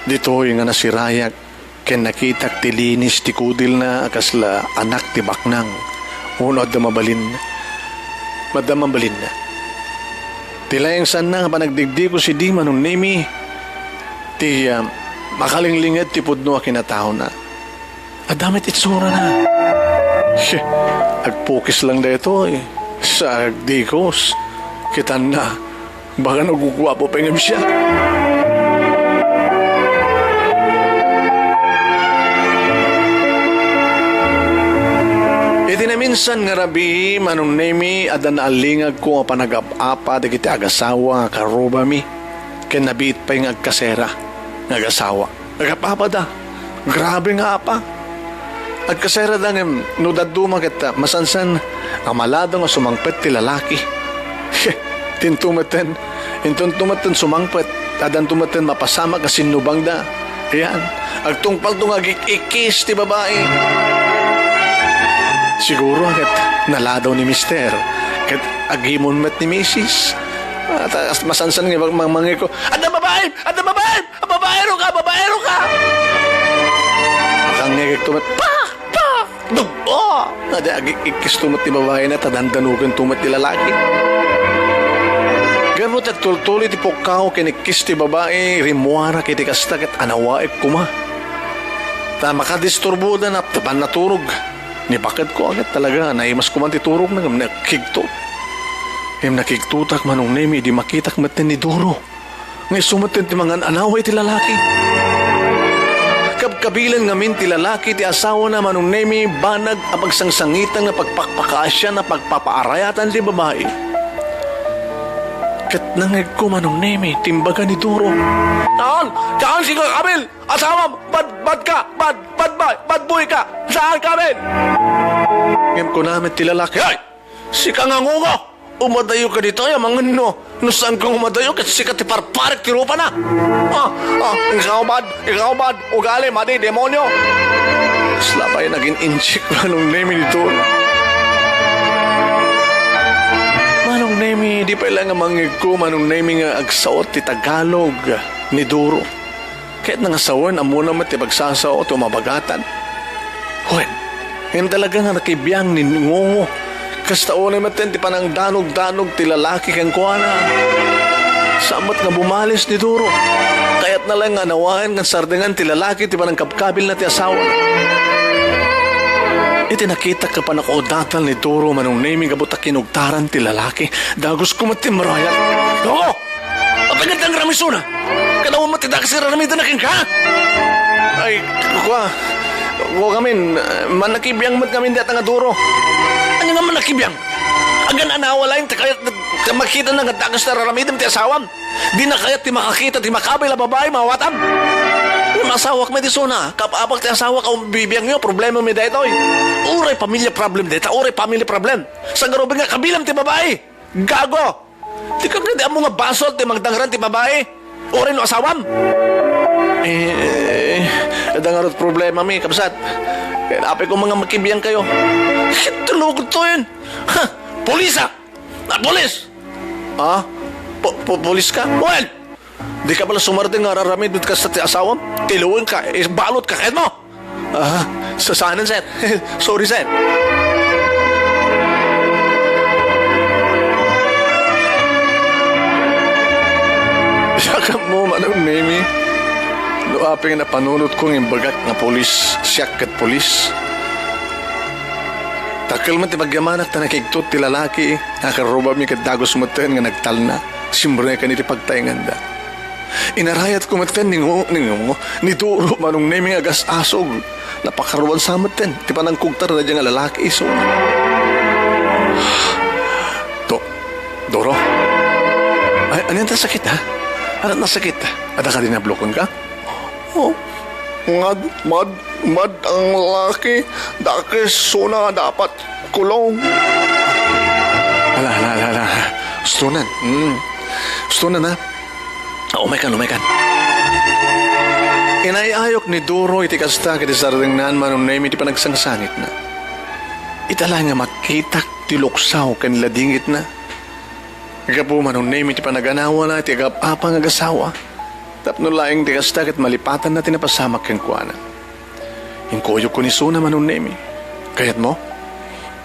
Ditoy nga nasirayak ken nakitak ti linis ti kudilna a kasla anak ti baknang, wenno adda mabalin, adda mabalinna. Ti laeng saanna nga panagdigdigos idi, Manong Nemi, ti, ah, makalinglinged ti pudno a kinataona. Adda met itsurana. Shh, agpukis lang daytoy. Sa agdigos, kitanna, baka naguguapo pay ngem siak. Iti naminsan nga rabii, Manong Nemi, adda naallingagko a panagap-apa dagiti agasawa nga karrubami, ken nabiit pay nga agkasera nga agasawa. Agap-apada. Grabe nga apa. Agkaserada ngem no dadduma ket, ah, masansan a maladaw nga sumangpet ti lalaki. Tinto metten, intonto metten sumangpet, addanto metten mapasamak a sinnubangda. Ayan, agtungpalto nga agik-ikkis ti babai. Siguro ket naladaw ni Mister, ket agimon met ni Misis. Ah, ta-, masansan nga mang-, mangeko, "Adda babaem! Adda babaem! Babaero ka! Babaero ka!" Makangngegek to met, "Pa! Pa!" Dugbo! Adi, agik-ikkis to met ti babaina, ta dandanogen to met ti lalaki. Gapu ta agtultuloy ti pukkaw ken ikkis ti babai, rimmuarak iti kasta ket anawaek koma. Ta makadisturboda na ti pannaturog. Nibaket ko ket talaga, naimas koman ti turogna ngem nakigtot. Ngem nakigtotak, Manong Nemi, idi makitak metten ni Duro. Nga isu met ti mangan-anawa iti lalaki. Kabkabilan ngamin ti lalaki ti asawana, Manong Nemi, banag a pagsangsangitan nga pagpakpakaasian a pagpapaarayatan ti babai. Ket nangngegko, Manong Nemi, ti imbaga ni Duro. Saan? Saan, sika, Kamil? Asawam, bad, bad ka, bad, bad, bad, bad boy ka. Saan, Kamil? Ngem kuna met ti lalaki, "Ay! Sika nga ngungo! Umadayo ka ditoy a mangenno. No saan kang umadayo, ket sika ti parparek ti rupana. Ah, ah, ikaw bad, ikaw bad, ugali, madi, demonyo." Kasla pay nagin-injik, Manong Nemi, ditoy. Manong Nemi, di pay la nga mangngegko, Manong Nemi, nga agsaot ti Tagalog ni Duro. Ket nangasawen, ammona met ti pagsasao ti umabagatan. Wen, ngem talaga nga nakibiang ni Ngungo. Kasta unay met ti panangdanogdanog ti lalaki kenkuana. Saan met nga bumalis ni Duro. Kayatna laeng nga anawaen ken sardengan ti lalaki ti panangkabkabilna ti asawa. Iti nakitak nga pannakaudatal ni Duro, Manong Nemi, gapu ta kinugtaran ti lalaki, dagusko met ti imrayat. Oo! Apay nga dangramisona? Kanawan met ti dakes nga raramidenna kenka? Ay, kua, kua ngamin, mannakibiang met ngamin dayta nga Duro. Ania nga mannakibiang? Agan-anawa laeng ti kayat ti makitana nga dakes ti raramidem ti asawam. Dina kayat ti makakita ti makabil a babai, maawatam. Ngem asawak met isuna, kap-apak ti asawak a bibiangyo, problemami daytoy. Uray pamilya problem dayta, uray family problem. Saan nga ruben nga kabilam ti babai? Gago! Dika kadi ammo nga basol ti magdangran ti babai? Uray no asawam? Eh, adda ngarud problemami, kabsat. Kaya apay ko nga makibiang kayo. Tulog to yun. Ha? Pulis, ah! Ah, pulis? Ah? Pu-, pu-, pulis ka? Well, di ka pala sumardeng nga araramid met kasta ti asawam? Tilueng ka, eh, balot ka, kayat mo? Ah, sa-, saanen, sir? Sorry, sir. Siak mo, Manong Nemi. No apay nga napanunot ko nga imbagak nga pulis, siak ket pulis. Dakkel met ti pagyamanak ta nakigtot ti lalaki, nga karrubami ket dagus metten nga nagtalna. Simreken iti pagtaenganda. Inarayatko metten ni Ngo-, ni Ngo-, ni Duro, Manong Nemi, nga agas-asog. Napakaruan sa metten ti panangkugtar daydiay nga lalaki isu. Do-, Duro? Ay, ania ti sakit, ha? Ania ti sakit? Adda kadi nabloken ka? Oh, mad, mad, mad ang lalaki. Dakes isuna nga dapat kulong. Ala, ala, ala, ala. Ustonan. Mm. Ustonan, ha? Ah, umay kan, umay kan. Inay-ayok ni Duro iti kasta ket sardengnaan, Manong Nemi, ti panagsangsangitna. Ita laeng nga makitak ti luksaw ken ladingitna. Gapu, Manong Nemi, ti panaganawana iti agap-apa nga agasawa. Tapno laeng ti kasta ket malipatanna ti napasamak kenkuana. Inkuyogko ni isuna, Manong Nemi. Kayatmo?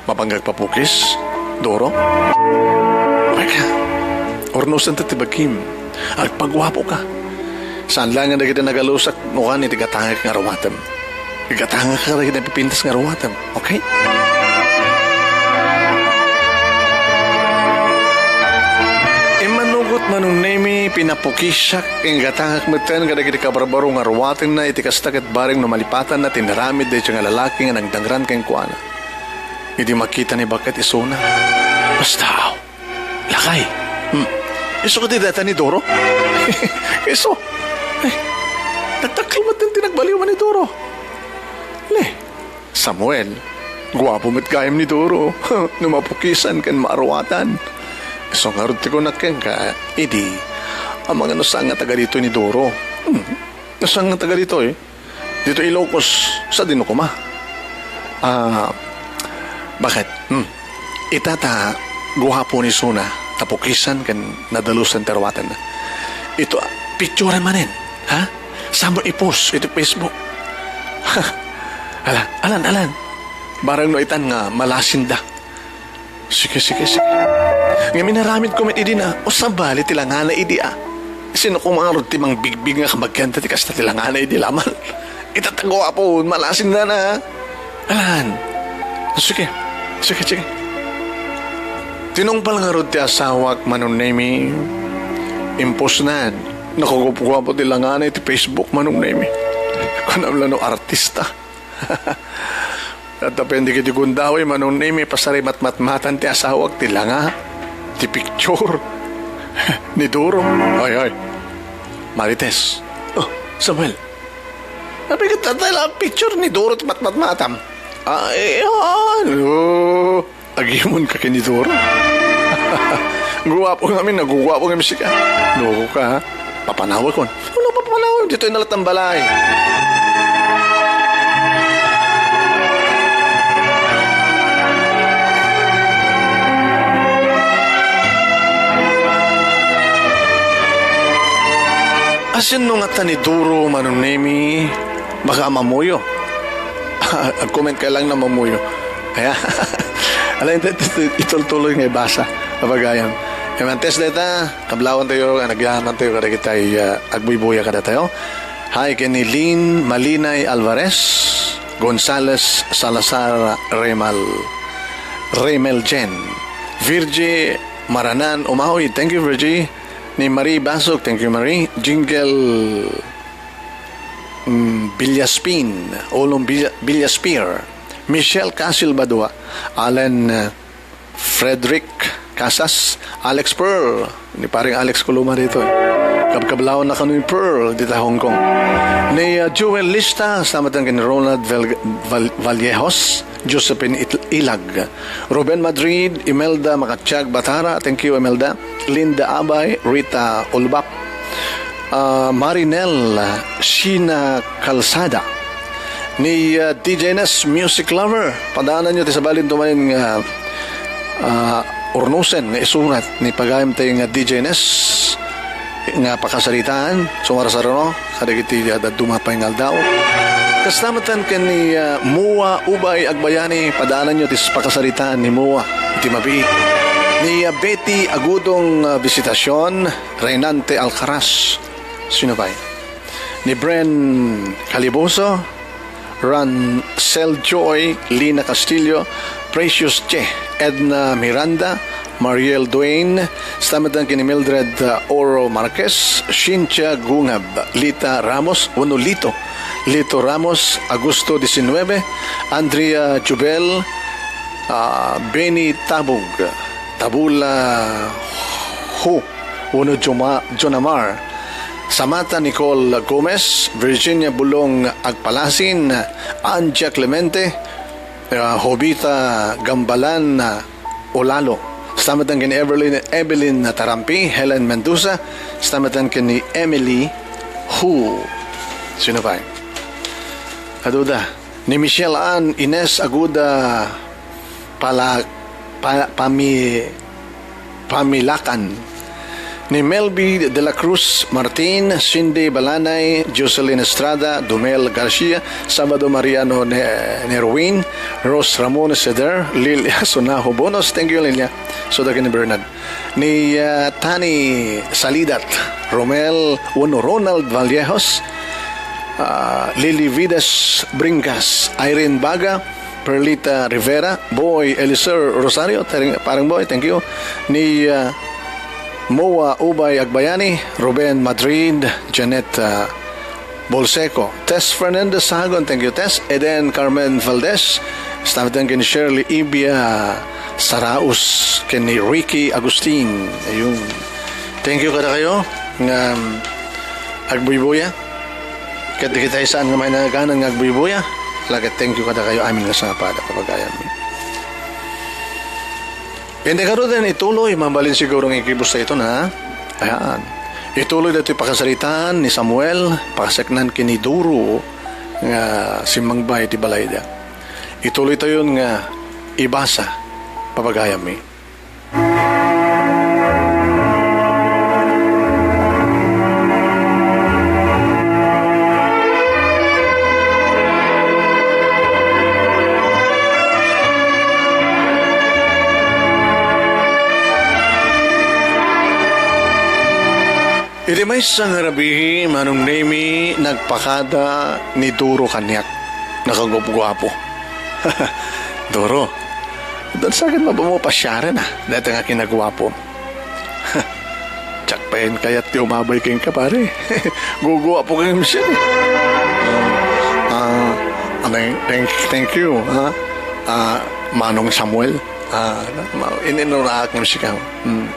Mapangngeg papukis? Duro? Mayka. Urnosenta ti bagim. Agpaguapoka. Saan laeng nga dagiti nagalusak no kan iti gatangek nga ruatem. Igatangak kadagiti napipintas nga ruatem, okay? Immanugot, Manong Nemi, pinapukisiak, inggatangak metten kadagiti kabarbaro nga ruatenna iti kasta ket bareng no malipatanna ti inaramid daytoy nga lalaki nga nagdangran kenkuana. idi makita ni Baket isuna. Basta, aw. Lakay. Hmm. Isu kadi dayta ni Doro? Isu. Ay, nagdakkel met ti nagbaliwan ni Doro. Ne, Samuel, guapo met gayam ni Doro. No mapukisan ken maaruatan. Isu ngarud ti kunak kenka, idi, amangan no saan nga taga ditoy ni Doro. Hmm. No saan nga taga ditoy? Ditoy Ilocos, sadino koma? Ah, Baket? Hmm. Ita ta guapo ni isuna, ta pukisan ken nadalusan ti aruatenna. Isu, ah, picturen manen, ha? Saan mo i-post iti Facebook? Ala, alan, alan. Barang no itan nga malasinda. Sige, sige, sige. Ngem inaramidko met idi na, o sabali ti langana idi a. Sino koma ngarud ti mangbigbig nga kabagianta ti kasta ti langana idi laman? Ita ta guapo, malasinda na. Alan. Sige. Sige, sige. Tinungpal ngarud ti asawak, Manong Nemi. Impostnan. Nakagupguapo ti langana iti Facebook, Manong Nemi. Kunam la no artista. Adda pay dagiti gundaway, Manong Nemi, pasarimatmatmatan ti asawak ti langa, ti picture ni Doro. Ay, ay. Marites. Oh, Samuel. Apay ket adda la picture ni Doro ti matmatmatam? Ah, eh, ano? Agimonka ken ni Doro? Guapo ngamin, naguguapo ngamin sika. Nuko ka, ha? Papanawakon. Ano papanawak? Ditoy na latta balay. Asin no ngata ni Doro, Manong Nemi, baka mamuyo. Agcomment ka lang na mamuyo. Kaya, ala, ito, ito, ito, itultuloy nga ibasa. Kapagayam. Imantes dayta, kablawan tayo, nga nagyaman tayo, kadagitay, ah, agbuybuya kada tayo. Hi, ken ni Lin Malinay Alvarez, Gonzales Salazar Remal, Remel Jen, Virgie Maranan Umawi, thank you, Virgie. Ni Marie Basok, thank you, Marie. Jingle, mm, Villaspin, Olong Villa-, Villaspear, Michelle Casil Badua, Alan, uh, Frederick Casas, Alex Pearl, ni paring Alex Coloma dito, eh. Kabkablawan na kano ni Pearl dita Hong Kong. Ni, uh, Joel Lista, salamat ken Ronald Val-, Val-, Vallejos, Josephine It-, Ilag, Ruben Madrid, Imelda Makatiag Batara, thank you, Imelda, Linda Abay, Rita Ulbap, ah, Marinel Sheena Calzada, ni, ah, D J Nes Music Lover. Padaananyo ti sabali ditoy manen nga, ah, urnosen nga isurat ni pagayam tayo nga D J Nes nga pakasaritaan, sumarsaruno kadagiti, ah, dadduma pay nga aldaw. Kasta met ken ni, ah, Mua Ubay Agbayani, padaananyo ti pakasaritaan ni Mua iti mabiit. Ni, ah, Betty Agudong, ah, Visitacion, Renante Alcaraz. Sino pay? Ni Bren Caliboso, Rancel Joy, Lina Castillo, Precious Che, Edna Miranda, Mariel Duane, salamat ken ni Mildred, uh, Oro Marquez, Cynthia Gungab, Lita Ramos, wenno Lito, Lito Ramos, Augusto diecinueve, Andrea Jubel, ah, Benny Tabug, Tabula Hu, wenno Joma-, Jonamar, Samata Nicole Gomez, Virginia Bulong Agpalasin, Angia Clemente, ah, Jovita Gambalan, ah, Olalo. Salamat ken ni Evelyn, Evelyn Tarampi, Helen Mendoza. Salamat ken ni Emily Hu. Sino pay? Aduda. Ni Michelle Ann Ines Aguda Pala-, Pa-, Pami-, Pamilakan. Ni Melby de la Cruz Martin, Cindy Balanay, Jocelyn Estrada, Dumel Garcia, Sabado Mariano Ne-, Nerwin, Rose Ramon Seder, Lilia Sonajo Bonos, thank you, Lilia. So, dagiti ni Bernard. Ni, ah, Tani Salidat, Romel, wenno Ronald Vallejos, ah, Lily Vides Bringas, Irene Baga, Perlita Rivera, Boy Eliser Rosario, Tering-, Parang Boy, thank you. Ni, ah, Moa Ubay Agbayani, Ruben Madrid, Janet, ah, Bolseco, Tess Fernandez Sagon, thank you, Tess. Eden Carmen Valdez, Kasta met ken ni Shirley Ibia Saraos, ken ni Ricky Agustin. Ayun. Thank you kadakayo nga, um, agbuybuya. Ket dagiti saan nga mainagan nga agbuybuya, laket thank you kadakayo amin nga sangapad a papagayam. Indi ngaruden, ituloy, mabalin siguro nga ikibus ta ito na. Ayan. Ituloy daytoy pakasaritaan ni Samuel, pakaseknan ken ni Duro nga simmangba iti balayda. Ituloy tayon nga ibasa, papagayammi. Iti maysa nga rabii, Manong Nemi, nagpakada ni Duro kaniak. Nakagupguapo. Duro, dansagan mabamo pasiaren, a, dayta nga kinaguapo. Diak pay kayat ti umabay kenka, pare. Guguapo kayam siya, eh. Ah, ah, thank, thank, thank you, ha? Ah, Manong Samuel. Ah, ma-, in-, inuraak ngem sika. Hmm.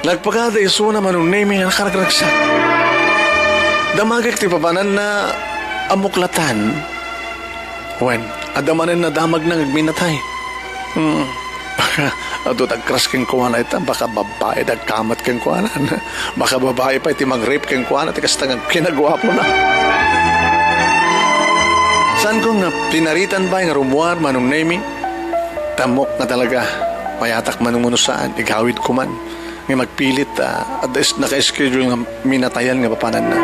Nagpakada isuna, Manong Nemi, nga nakaragragsak. Damagek ti papananna a muklatan. Wen, adda manen nadamagna nga agminatay. Hmm. Baka adu ti agkras kenkuana ita, baka babai ti agkamat kenkuana. Baka babai pay ti mag-rape kenkuana, ti kasta nga kinaguapona. Saanko nga pinaritan pay nga rummuar, Manong Nemi? Ammok nga talaga, mayatak man wenno saan, igawidko man. Nga magpilit, ah, adda is-, naka-schedule nga minatayan nga papananna.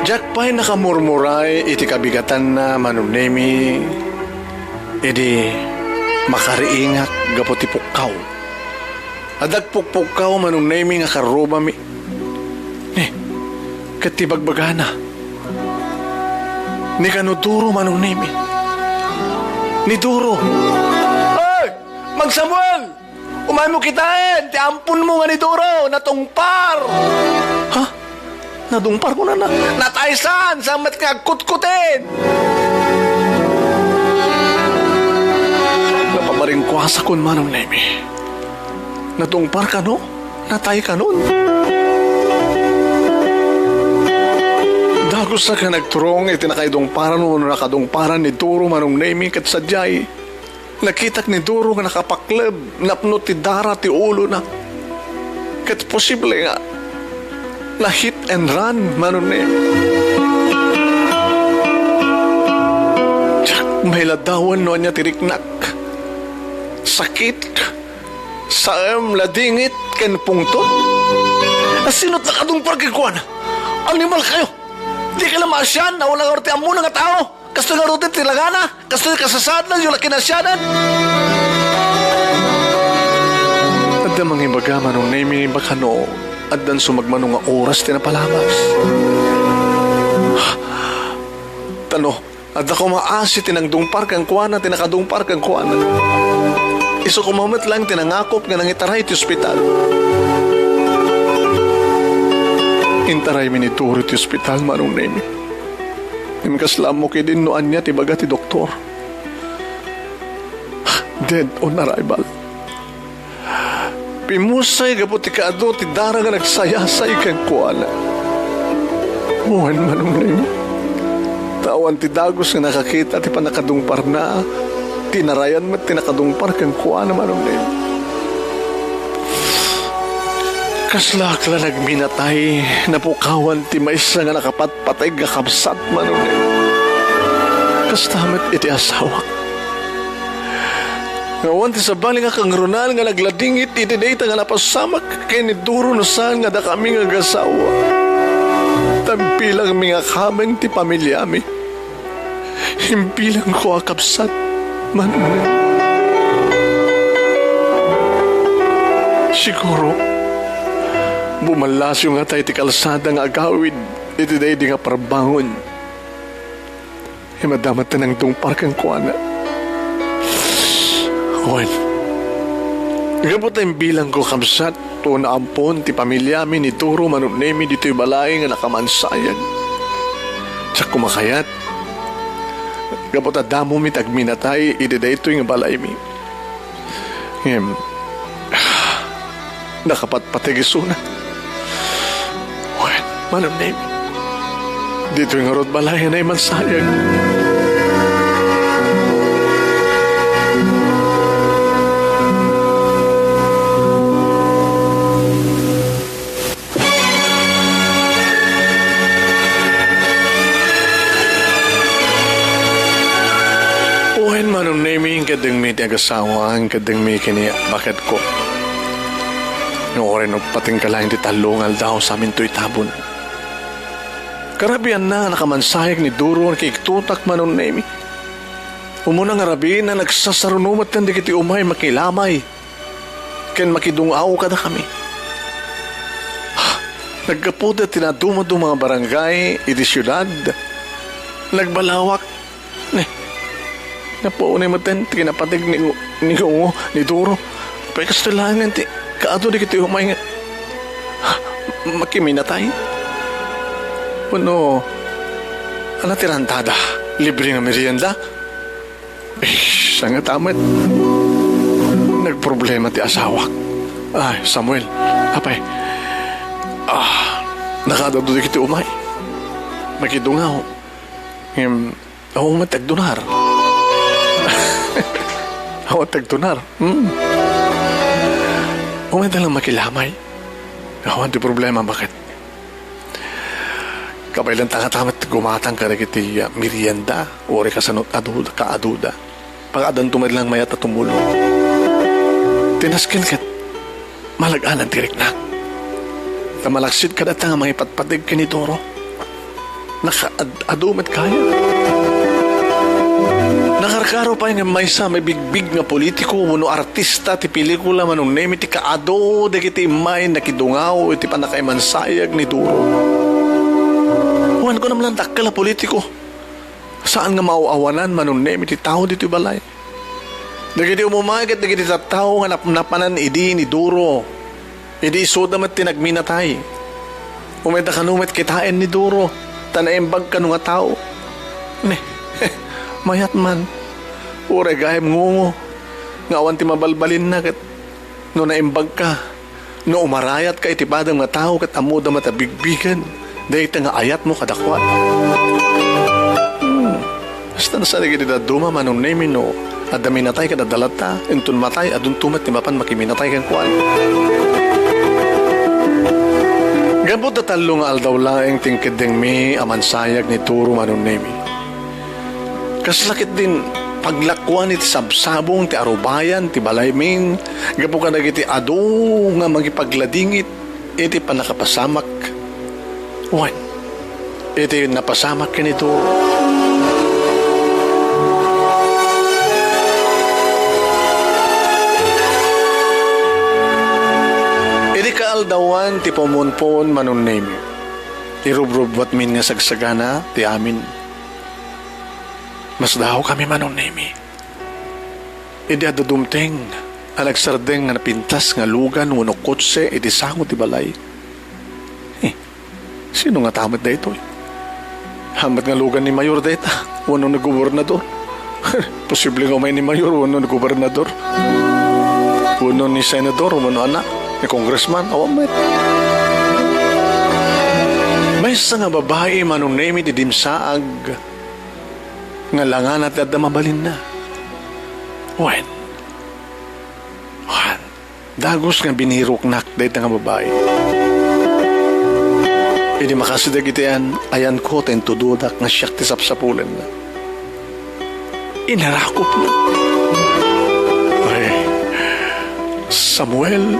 Diak pay nakamurmuray iti kabigatanna, Manong Nemi, idi makariingak gapu ti pukkaw. Adda agpukpukkaw, Manong Nemi, nga karrubami. Ni, ket ti bagbagana, ni kano Duro, Manong Nemi. Ni Duro. Ay! Mang Samuel! Umaymo kitaen! Ti amponmo nga ni Duro, natungpar! Ha? Nadungpar kunana? Nataysan, sa met nga agkutkutin! Napabaringkuasakon, Manong Nemi. Nadungpar kano? Natay kanon? Dagusak nga nagturong iti nakaidungparan wenno nakadungparan ni Duro, Manong Nemi, ket sadiay, nakitak ni Duro nga nakapakleb napno ti dara ti ulona. Ket posible nga na-hit and run, Manong Nemi. Diak mailadawan no ania ti riknak. Sakit. Saem, ladingit, ken pungtot. Asino ti nakadungpar kenkuana? Animal kayo! Di kayo la maasian a wala ngarud ti ammona nga tao? Kastoy ngarud ti lagana? Kastoy kasasaadna, diyo la kinasianan? Adda mangibaga, Manong Nemi, baka no addan sumagmamano nga oras ti napalabas. Tano, adda koma asi ti nangdungpar kenkuana, ti nakadungpar kenkuana. Isu koma met laeng ti nangakop nga nangitaray ti ospital. Intaraymi ni Duro ti ospital, Manong Nemi. Ngem kasla ammok idin no ania ti baga ti doktor. Dead on arrival. Pimmusay gapu ti kaadu ti dara nga nagsayasay kenkuana. Wen, Manong Nemi. Ta awan ti dagus nga nakakita ti pannakadungparna. Tinarayan met ti nakadungpar kenkuana, Manong Nemi. Kaslaak la nagminatay, napukawan ti maysa nga nakapatpateg nga kabsat, Manong Nemi. Kasta met iti asawak. Nga awan ti sabali nga kangrunaan nga nagladingit iti dayta nga napasamak ken ni Duro no saan nga dakami nga agasawa. Ta imbilangmi nga kameng ti pamiliami. Imbilangko a kabsat, Manong Nemi. Siguro, bumallasiw ngata iti kalsada nga agawid iti daydi nga parbangon. Ngem adda met ti nangdungpar kenkuana. Wen, gapu ta imbilangko kabsat, no ampon ti pamiliami ni Duro, Manong Nemi, ditoy balay nga nakamansayag. Diak koma kayat. Gapu ta damomi ti agminatay iti daytoy nga balaymi. Ngem, nakapatpateg isuna. Wen, Manong Nemi, ditoy ngarud balay a naimansayag. Wen, Manong Nemi, inkeddengmi ti agasawak, inkeddengmi ken ni baketko. No uray nagpatingka laeng ti tallo nga aldaw sa amintoy tabon. Karabianna a nakamansayag ni Duro, nakiktutak, Manong Nemi. Umuna nga rabii, nagsasaruno met dagiti umay makilamay ken makidung-aw kadakami. Naggapuda ti nadumaduma nga barangay iti siudad. Nagbalawak. Ne, napaunay met ti kinapateg ni, ni Ngungo, ni Duro. Apay, kastoy laeng ti kaadu dagiti umay nga makiminatay? Wenno, ania ti rantada? Libre nga merienda? Ish, sangata met. Nagproblema ti asawak. Ay, Samuel, apay, ah, nakaadu dagiti umay. Makidung-aw. Ngem, awan met agdunar. Awan agdunar. Hmm. Umay da lang makilamay. Awan ti problema, baket. Kabaylanta ngata met gumatang kadagiti, ah, merienda, uray kasano adu-, kaaduda. Pagadanto met lang mayat a tumulong. Ti nasken ket malag-anan ti riknak. Ta malaksid kadata nga mangipatpateg ken ni Duro. Nakaad-adu met kaya. Nakarkaro pay nga maysa a mabigbig nga politiko wenno artista ti pelikula, Manong Nemi, ti kaadu dagiti immay nakidungaw iti pannakaimansayag ni Duro. Wen, kunam lang dakkel a politiko. Saan nga maaw-awanan, Manong Nemi, ti tao ditoy balay. Dagiti umumay ket dagiti tattao nga napnapanan idi ni Duro. Idi isuda met ti nagminatay. Umayda kano met kitaen ni Duro, ta naimbag kano nga tao. Ne, mayat man. Uray gayyem Ngungo, nga awan ti mabalbalinna ket no naimbagka, no umarayatka iti padem nga tao ket ammoda met a bigbigen dayta nga ayatmo kadakuada. Hmm. Kasta, saan dagiti dadduma, Manong Nemi, no adda minatay ket adda latta, inton matay, adunto met ti mapan makiminatay kenkuana. Gapu ta tallo nga aldaw laeng ti inkeddengmi a mansayag ni Duro, Manong Nemi. Kasla ketdin paglakuan iti sabsabong ti arubayan ti balaymi gapu kadagiti adu nga mangipagladingit iti pannakapasamak. Wen, iti napasamak ken ni Duro. Idi kaaldawan ti pumunpon, Manong Nemi, irubrubbuatmin nga sagsagana ti amin. Masdaawkami, Manong Nemi. Idi adda dumteng a nagsardeng nga napintas nga lugan wenno kotse iti sango ti balay. Eh, sino ngata met daytoy? Haan met nga lugan ni Mayor dayta wenno ni Gobernador. Posible nga umay ni Mayor wenno ni Gobernador. Wenno ni Senador wenno ania, ni Congressman, awan met. Maysa nga babai, Manong Nemi, ti dimsaag nga langana ti adda mabalinna. Wen, wen, dagus nga biniroknak dayta nga babai. Idi makasideg iti ayan-, ayanko ta intudodak nga siak ti sapsapulenna. Inarakopna. Ay, Samuel.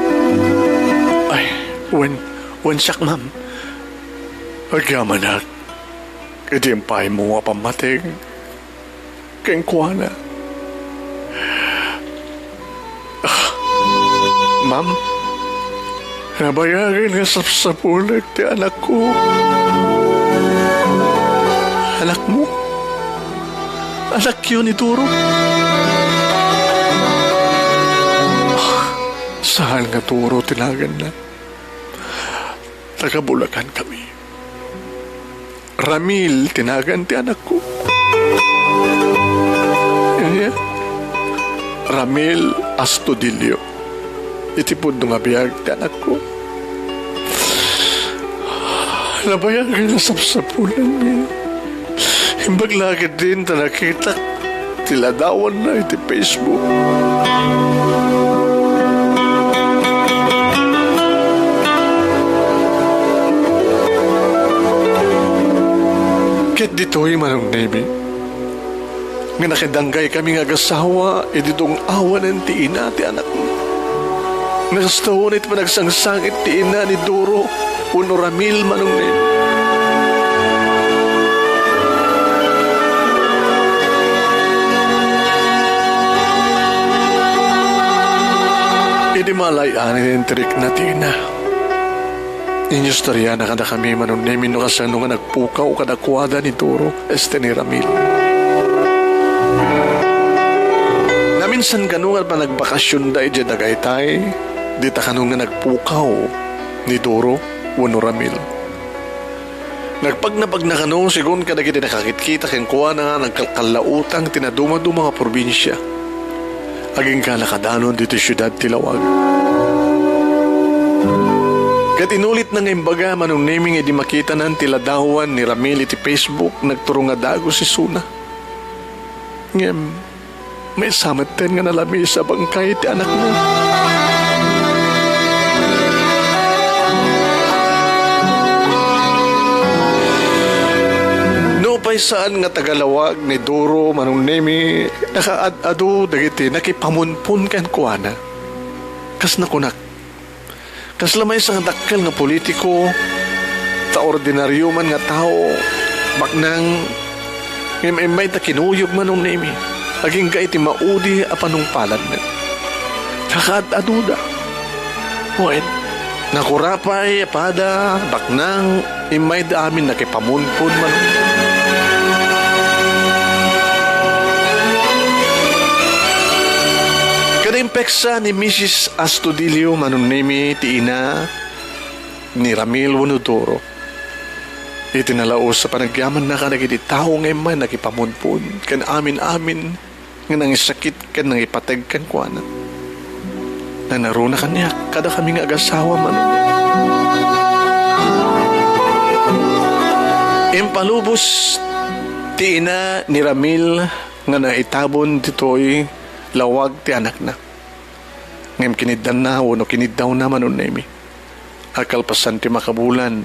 Ay, wen, wen siak, ma'am. Agyamanak iti impaymo a pammateg kenkuana. Ah, ma'am, nabayagen nga sapsapulek ti anakko. Anakmo? Anakyo ni Duro? Ah, saan nga Duro ti naganna? Taga Bulacan kami. Ramil ti nagan ti anakko. Ania? Ramil Astudillo. Iti pudno nga biag ti anakko. Nabayag nga nasapsapulanmi. Imbag la ketdin ta nakitak ti ladawanna iti Facebook. Ket ditoy, Manong Nemi, nga nakidanggay kami nga agasawa idi dung-awanen ti ina ti anakna. Nagasto iti panagsangsangit ti ina ni Doro wenno Ramil, Manong Nemi. Idi malay-an iti intirikna ti ina, inistoriana kadakami, Manong Nemi, no kasano nga nagpukaw kadakuada ni Doro, este ni Ramil. Naminsan kano nga panagbakasionda idiay Tagaytay, dita kano nga nagpukaw ni Doro wenno Ramil. Nagpagnapagna kano, segun kadagiti nakakitkita kenkuana, nagkalkallautang ti nadumaduma nga probinsia. Agingga la kadanon ditoy siudad ti Lawag. Ket inulitna nga imbaga, Manong Nemi, nga idi makitanan ti ladawan ni Ramil iti Facebook, nagturong nga dagus isuna. Ngem, maysa metten nga nalamiis a bangkay ti anakna. Nupay saan nga taga-Lawag ni Doro, Manong Nemi, nakaad-adu dagiti nakipamunpon kenkuana. Kas nakunak, kasla maysa nga dakkel nga politiko, ta ordinario man nga tao, baknang, ngem immay ta kinuyog, Manong Nemi, agingga iti maudi a panungpalanna. Nakaad-aduda. Wen, nakurapay a pada, baknang, immayda amin nakipamunpon, Manong Nemi. Kada impeksa ni Misis Astudillo, Manong Nemi, ti ina ni Ramil wenno Doro, iti nalaus a panagyamanna kadagiti tao nga immay nakipamunpon ken amin-amin nga nangisakit ken nangipateg kenkuana. Nanaruna kaniak kadakami nga agasawa, Manong. Impalubos ti ina ni Ramil nga naitabon ditoy Lawag ti anakna. Ngem kiniddanna wenno kiniddawna, Manong Nemi, a kalpasan ti makabulan,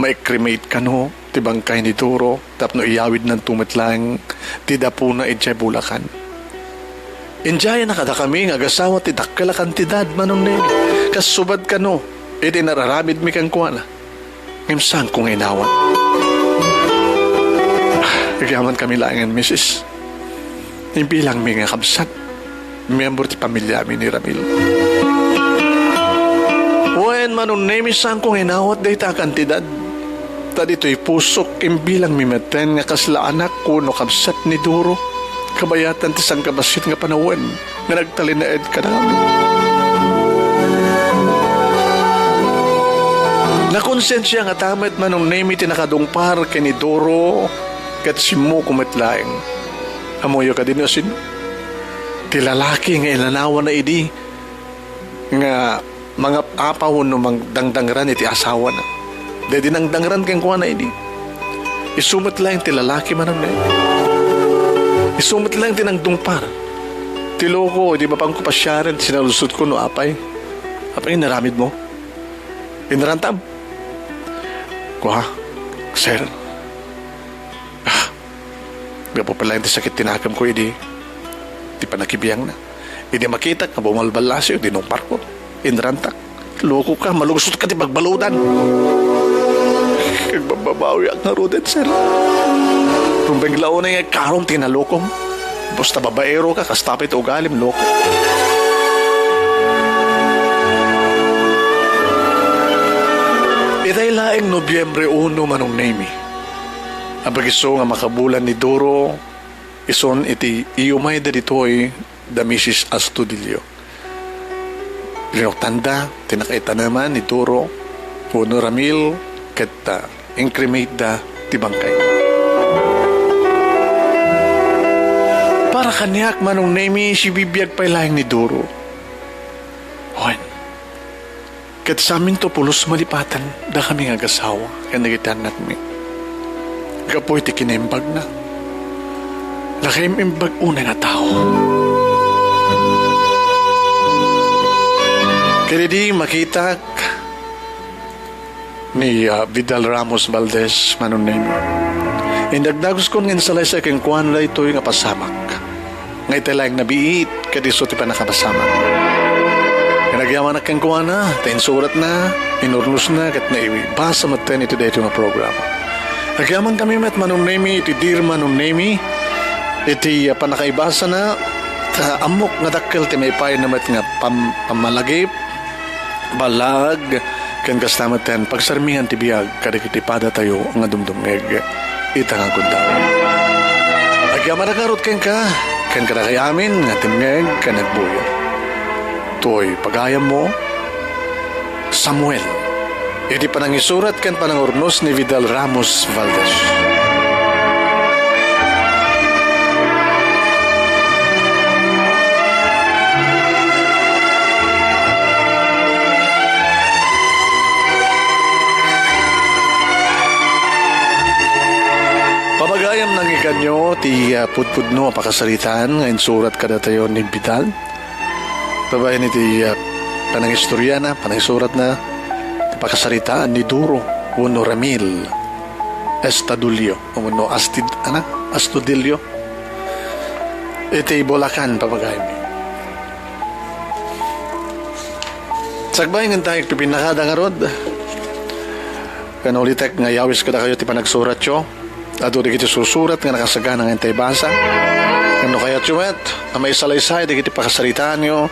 ma-cremate kano ti bangkay ni Doro tapno iyawidnanto met laeng ti dapuna idiay Bulacan. Indiayenna kadakami nga agasawa ti dakkel a kantidad, Manong Nemi, kas subad kano iti nararamidmi kenkuana. Ngem saanko nga inawat. Agyamankami laengen, Misis. Imbilangmi nga kabsat, miyembro ti pamiliami ni Ramil. Wen, Manong Nemi, saanko nga inawat dayta a kantidad. Ta ditoy pusok, imbilangmi metten nga kasla anak wenno kabsat ni Doro, kabayatan ti sangkabassit nga panawen nga nagtalinaed kadakami. Nakonsensia ngata met, Manong Nemi, ti nakadungpar ken ni Doro ket simmoko met laeng. Ammoyo kadi no sino? Ti lalaki nga inanawanna idi nga mangap-apaw wenno mangdangdangran iti asawana. Daydi nangdangran kenkuana idi. Isu met laeng ti lalaki, Manong Nemi. Isu met laeng ti nangdungpar. Ti loko, idi mapanko pasiaren ti sinaludsodko no apay. Apay nga inaramidmo? Inrantam? Kua, sir. Ah, gapu pay laeng ti sakit ti nakemko idi ti pannakibiangna. Idi makitak nga bumalballasiw, dinungparko. Inrantak. Lokoka, malungsotka ti pagbaludan. Agbabbabawiak ngaruden, sir. Rumbeng la unay nga karom ti nalokom. Basta babaeroka, kasta pay ti ugalim, loko. Itay laeng Nobyembre uno, Manong Nemi, apagiso nga makabulan ni Doro, isun iti iyumayda ditoy da Misis Astudillo. Linuktanda ti nakaitaneman ni Doro wenno Ramil ket, ah, incremate da ti bangkay. Para kaniak, Manong Nemi, sibibiag pay laeng ni Duro. Wen, ket saminto pulos malipatan dakami nga agasawa ken dagiti annakmi. Gapu iti kinaimbagna, nakaim-imbag unay nga tao. Ket idi makitak ni, ah, Vidal Ramos Valdez, Manong Nemi, indagdaguskon nga insalaysay kenkuana daytoy nga pasamak. Nga itay laeng nabiit, ket isu ti pannakapasamak. Ken agyamanak kenkuana, ta insuratna, inurnosna, ket naibasa metten iti daytoy nga programa. Agyamankami met, Manong Nemi, iti Dear Manong Nemi, iti, ah, pannakaibasana, ta ammok nga dakkel ti maipayna met nga pam-, pammalagip, balag, ken kasta metten pagsarmingan ti biag kadagiti padatayo nga dumdumngeg ita nga gundaway. Agyamanak ngarud kenka, ken kadakay amin nga dimngeg ken agbuyat. Toy pagayammo, Samuel. Iti panangisurat ken panangurnos ni Vidal Ramos Valdez. Pamagayam, nangikanyo ti, ah, pudpudno a pakasaritaan nga insurat kadatayo ni Vidal. Babaen iti, ah, panangistoriana, panangisuratna, ti pakasaritaan ni Duro wenno Ramil Estadulio, wenno Astid-, ana? Astudillo. Iti Bulacan, pamagayam. Sakbay ngem ta agpipinnakada ngarud, ken ulitek nga iyawis kadakayo ti panagsuratyo. Adu dagiti susurat nga nakasagana nga intay basa. Ngem no kayatyo met a maisalaysay dagiti pakasaritaanyo,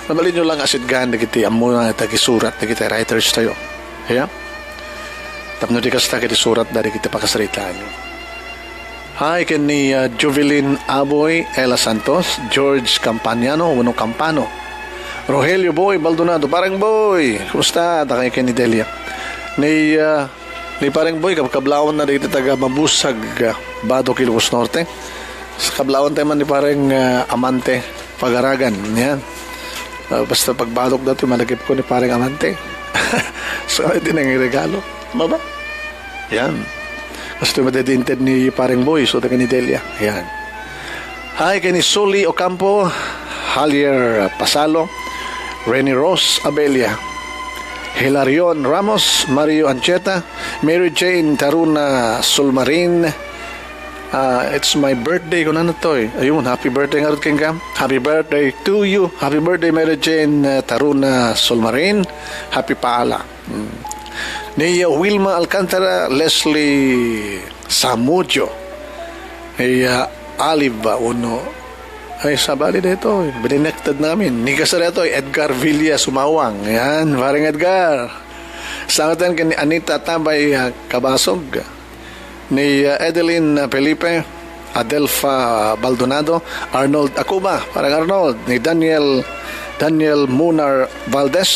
mabalinyo lang a sitgan dagiti ammona nga agisurat dagiti writers tayo. Aya? Tapno di kasta ket isuratda dagiti pakasaritaanyo. Hi ken ni, uh, Jovelyn Aboy, Ella Santos, George Campaniano, wenno Campano. Rogelio Boy Baldonado, Pareng Boy, kumusta? Dakay ken ni Delia. Ni, uh, Ni Pareng Boy, kab-, kablawan na dagiti taga Mabusag, ah, Batok, Ilocos Norte. Sa kablawan tayo man ni Pareng, ah, Amante, Pagaragan, yan. Ah, basta pagbadok dati, malagip ko ni Pareng Amante. So, iti nang regalo. Baba. Yan. Basta madedinted ni Pareng Boy, so, taga ni Delia. Yan. Hi, kay ni Suli Ocampo, Javier Pasalo, Rene Rose Abella, Hilarion Ramos, Mario Ancheta, Mary Jane Taruna Sulmarin. Ah, it's my birthday, kunana to eh. Ayun, happy birthday ngarud kenka. Happy birthday to you. Happy birthday, Mary Jane, uh, Taruna Sulmarin. Happy pala. Mm. Ni, uh, Wilma Alcantara, Leslie Samudio. Ni, uh, Aliv, uh, uno. Ay, sabali dito. Binenekted namin. Ni Gasareto, Edgar Villa Sumawang. Yan, Pareng Edgar. Salamat yan kay Anita Tabay, uh, Kabasog. Ni, uh, Edeline Felipe, Adelfa Baldonado, Arnold Acuba, Pareng Arnold, ni Daniel, Daniel Munar Valdez,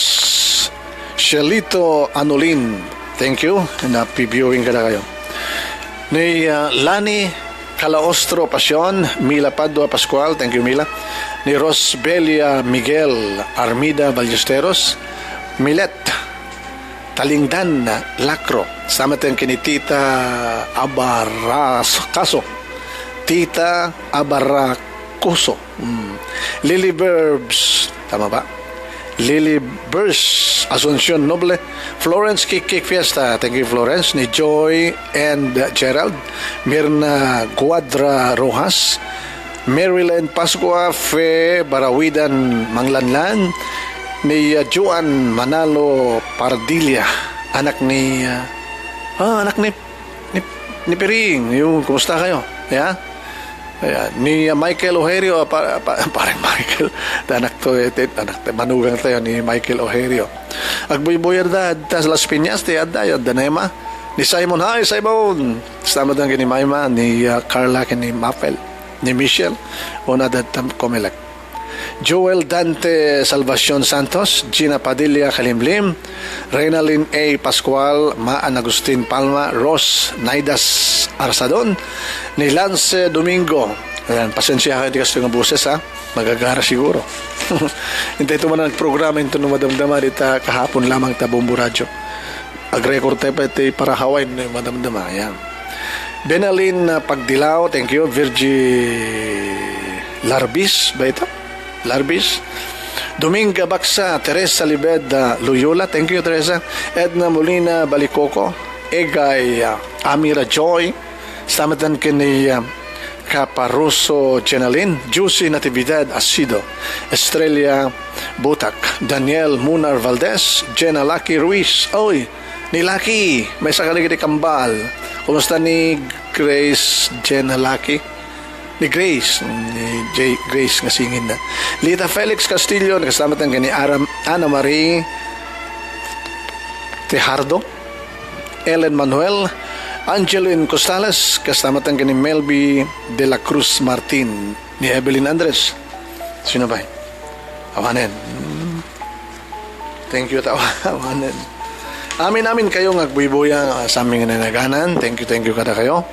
Shelito Anolin. Thank you, and happy viewing kadakayo. Ni, uh, Lani Calaostro Pasion, Mila Padua Pascual, thank you, Mila. Ni Rosbelia Miguel Armida Ballesteros, Milet, Talingdan, Lacro. Salamat ken ni Tita Abarascaso. Tita Abaracoso. Mm. Lily Verbs. Tama ba? Lily Burst, Asuncion Noble. Florence Kikik Fiesta. Thank you, Florence. Ni Joy and Gerald. Mirna Guadra Rojas. Maryland Pascua, Fe Barawidan Manglanlan, ni, uh, Joan Manalo Pardilla, anak ni, uh, ah, anak ni, ni, ni Piring. Yung, kumusta kayo? Ya? Ayan. Ni, uh, Michael Oherio, ah, pa, pa, Pareng Michael. Anak to, eh, ti-, anak to, manugang tayo ni Michael Oherio. Agbuybuyer da, adda sa Las Piñas, ti adda, adda na Emma. Ni Simon, hi, Simon! Salamat lang kay ni Maima, ni, uh, Carla, kay ni Mapel. Ni Michelle, una that time, Comelec. Joel Dante Salvacion Santos, Gina Padilla Kalimlim, Reynalyn A. Pascual, Maan Agustin Palma, Ros Naidas Arsadon, ni Lance Domingo. Ayan, pasensya kayo ti kastoy nga boses, ha? Magagara siguro. Intay to man nagprograma into no madamdama dita kahapon lamang ta Bombo Radio. Ag-record tayo pa iti para Hawaii no madamdama. Ayan. Benalin, ah, Pagdilao, thank you. Virgie Larbis, ba ito? Larbis. Dominga Baksa, Teresa Libed, ah, Loyola, thank you, Teresa. Edna Molina Balicoco, Egay, ah, Amira Joy, Stamatan ken ni, ah, Caparoso Jenalyn, Juicy Natividad Asido, Estrella Butak, Daniel Munar Valdez, Jenna Lucky Ruiz. Oy, ni Lucky, maysa ka dagiti kambal. Kumusta ni Grace, Jenna Lucky? Ni Grace, ni J-, Grace nga singin na. Lita Felix Castillo, nakastamatan ken ni Aram-, Ana Marie Tejardo. Ellen Manuel, Angeline Costales, kastamatan ken ni Melby de la Cruz Martin, ni Evelyn Andres. Sino ba? Awanen. Thank you, tawa. Awanen. Amin, amin kayo nga agbuybuya, ah, sa amin nga nanaganan. Thank you, thank you kada kayo.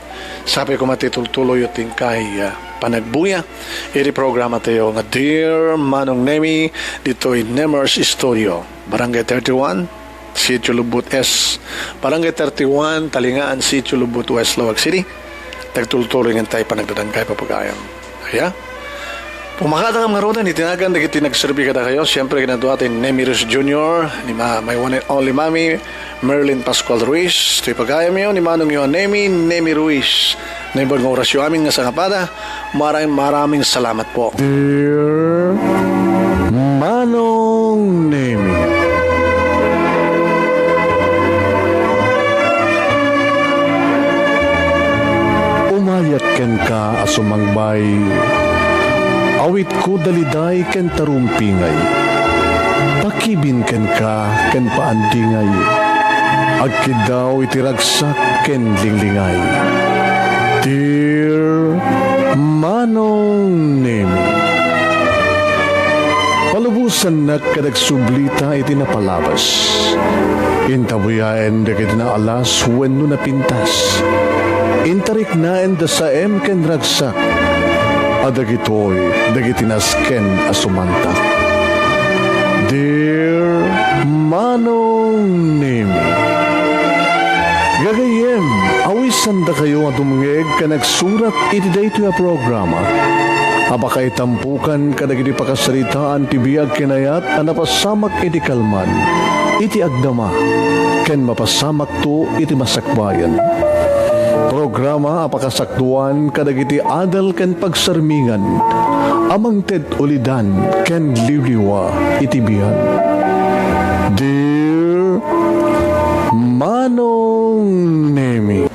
Sapay ko mati tultuloy yung tingkay, ah, panagbuya. Iri programa tayo nga Dear Manong Nemi, ditoy Nemers Studio, Barangay thirty-one, Sitio Lubot S, Barangay thirty-one, Talingaan, Sitio Lubot West, Laoag City. Tagtultuloy nga tay panagdadangkay papagayan. Aya? Pumakada kam ngaruden, itinagan dagiti nagserbi kada kayo. Siyempre, kinadua ti Nemi Ruiz Junior, ni ma-, my one and only mommy, Merlin Pascual Ruiz. To'y pagayam yo, ni Manong yo, Nemi, Nemi Ruiz. Naimbag nga orasyo amin nga sangapada, Maraming, maraming salamat po. Dear Manong Nemi, umayat kenka a sumangbay, awitko daliday ken tarumpingay, pakibin kenka ken paandingay, agkiddaw iti ragsak ken linglingay. Dear Manong Nemi, palubosannak ket agsublita iti napalabas. Intabuyaen dagiti naalas wenno napintas. Intariknaen da saem ken ragsak. A dagitoy dagiti nasken a sumantak. Dear Manong Nemi, gagayyem, awisan dakayo nga dumngeg ken agsurat iti daytoy a programa a pakaitampukan kadagiti pakasaritaan ti biag ken ayat a napasamak iti kalman, iti agdama, ken mapasamakto iti masakbayan. Programa a pakasakduan kadagiti adal ken pagsarmingan a mangted ulidan ken liwliwa iti biag. Dear Manong Nemi.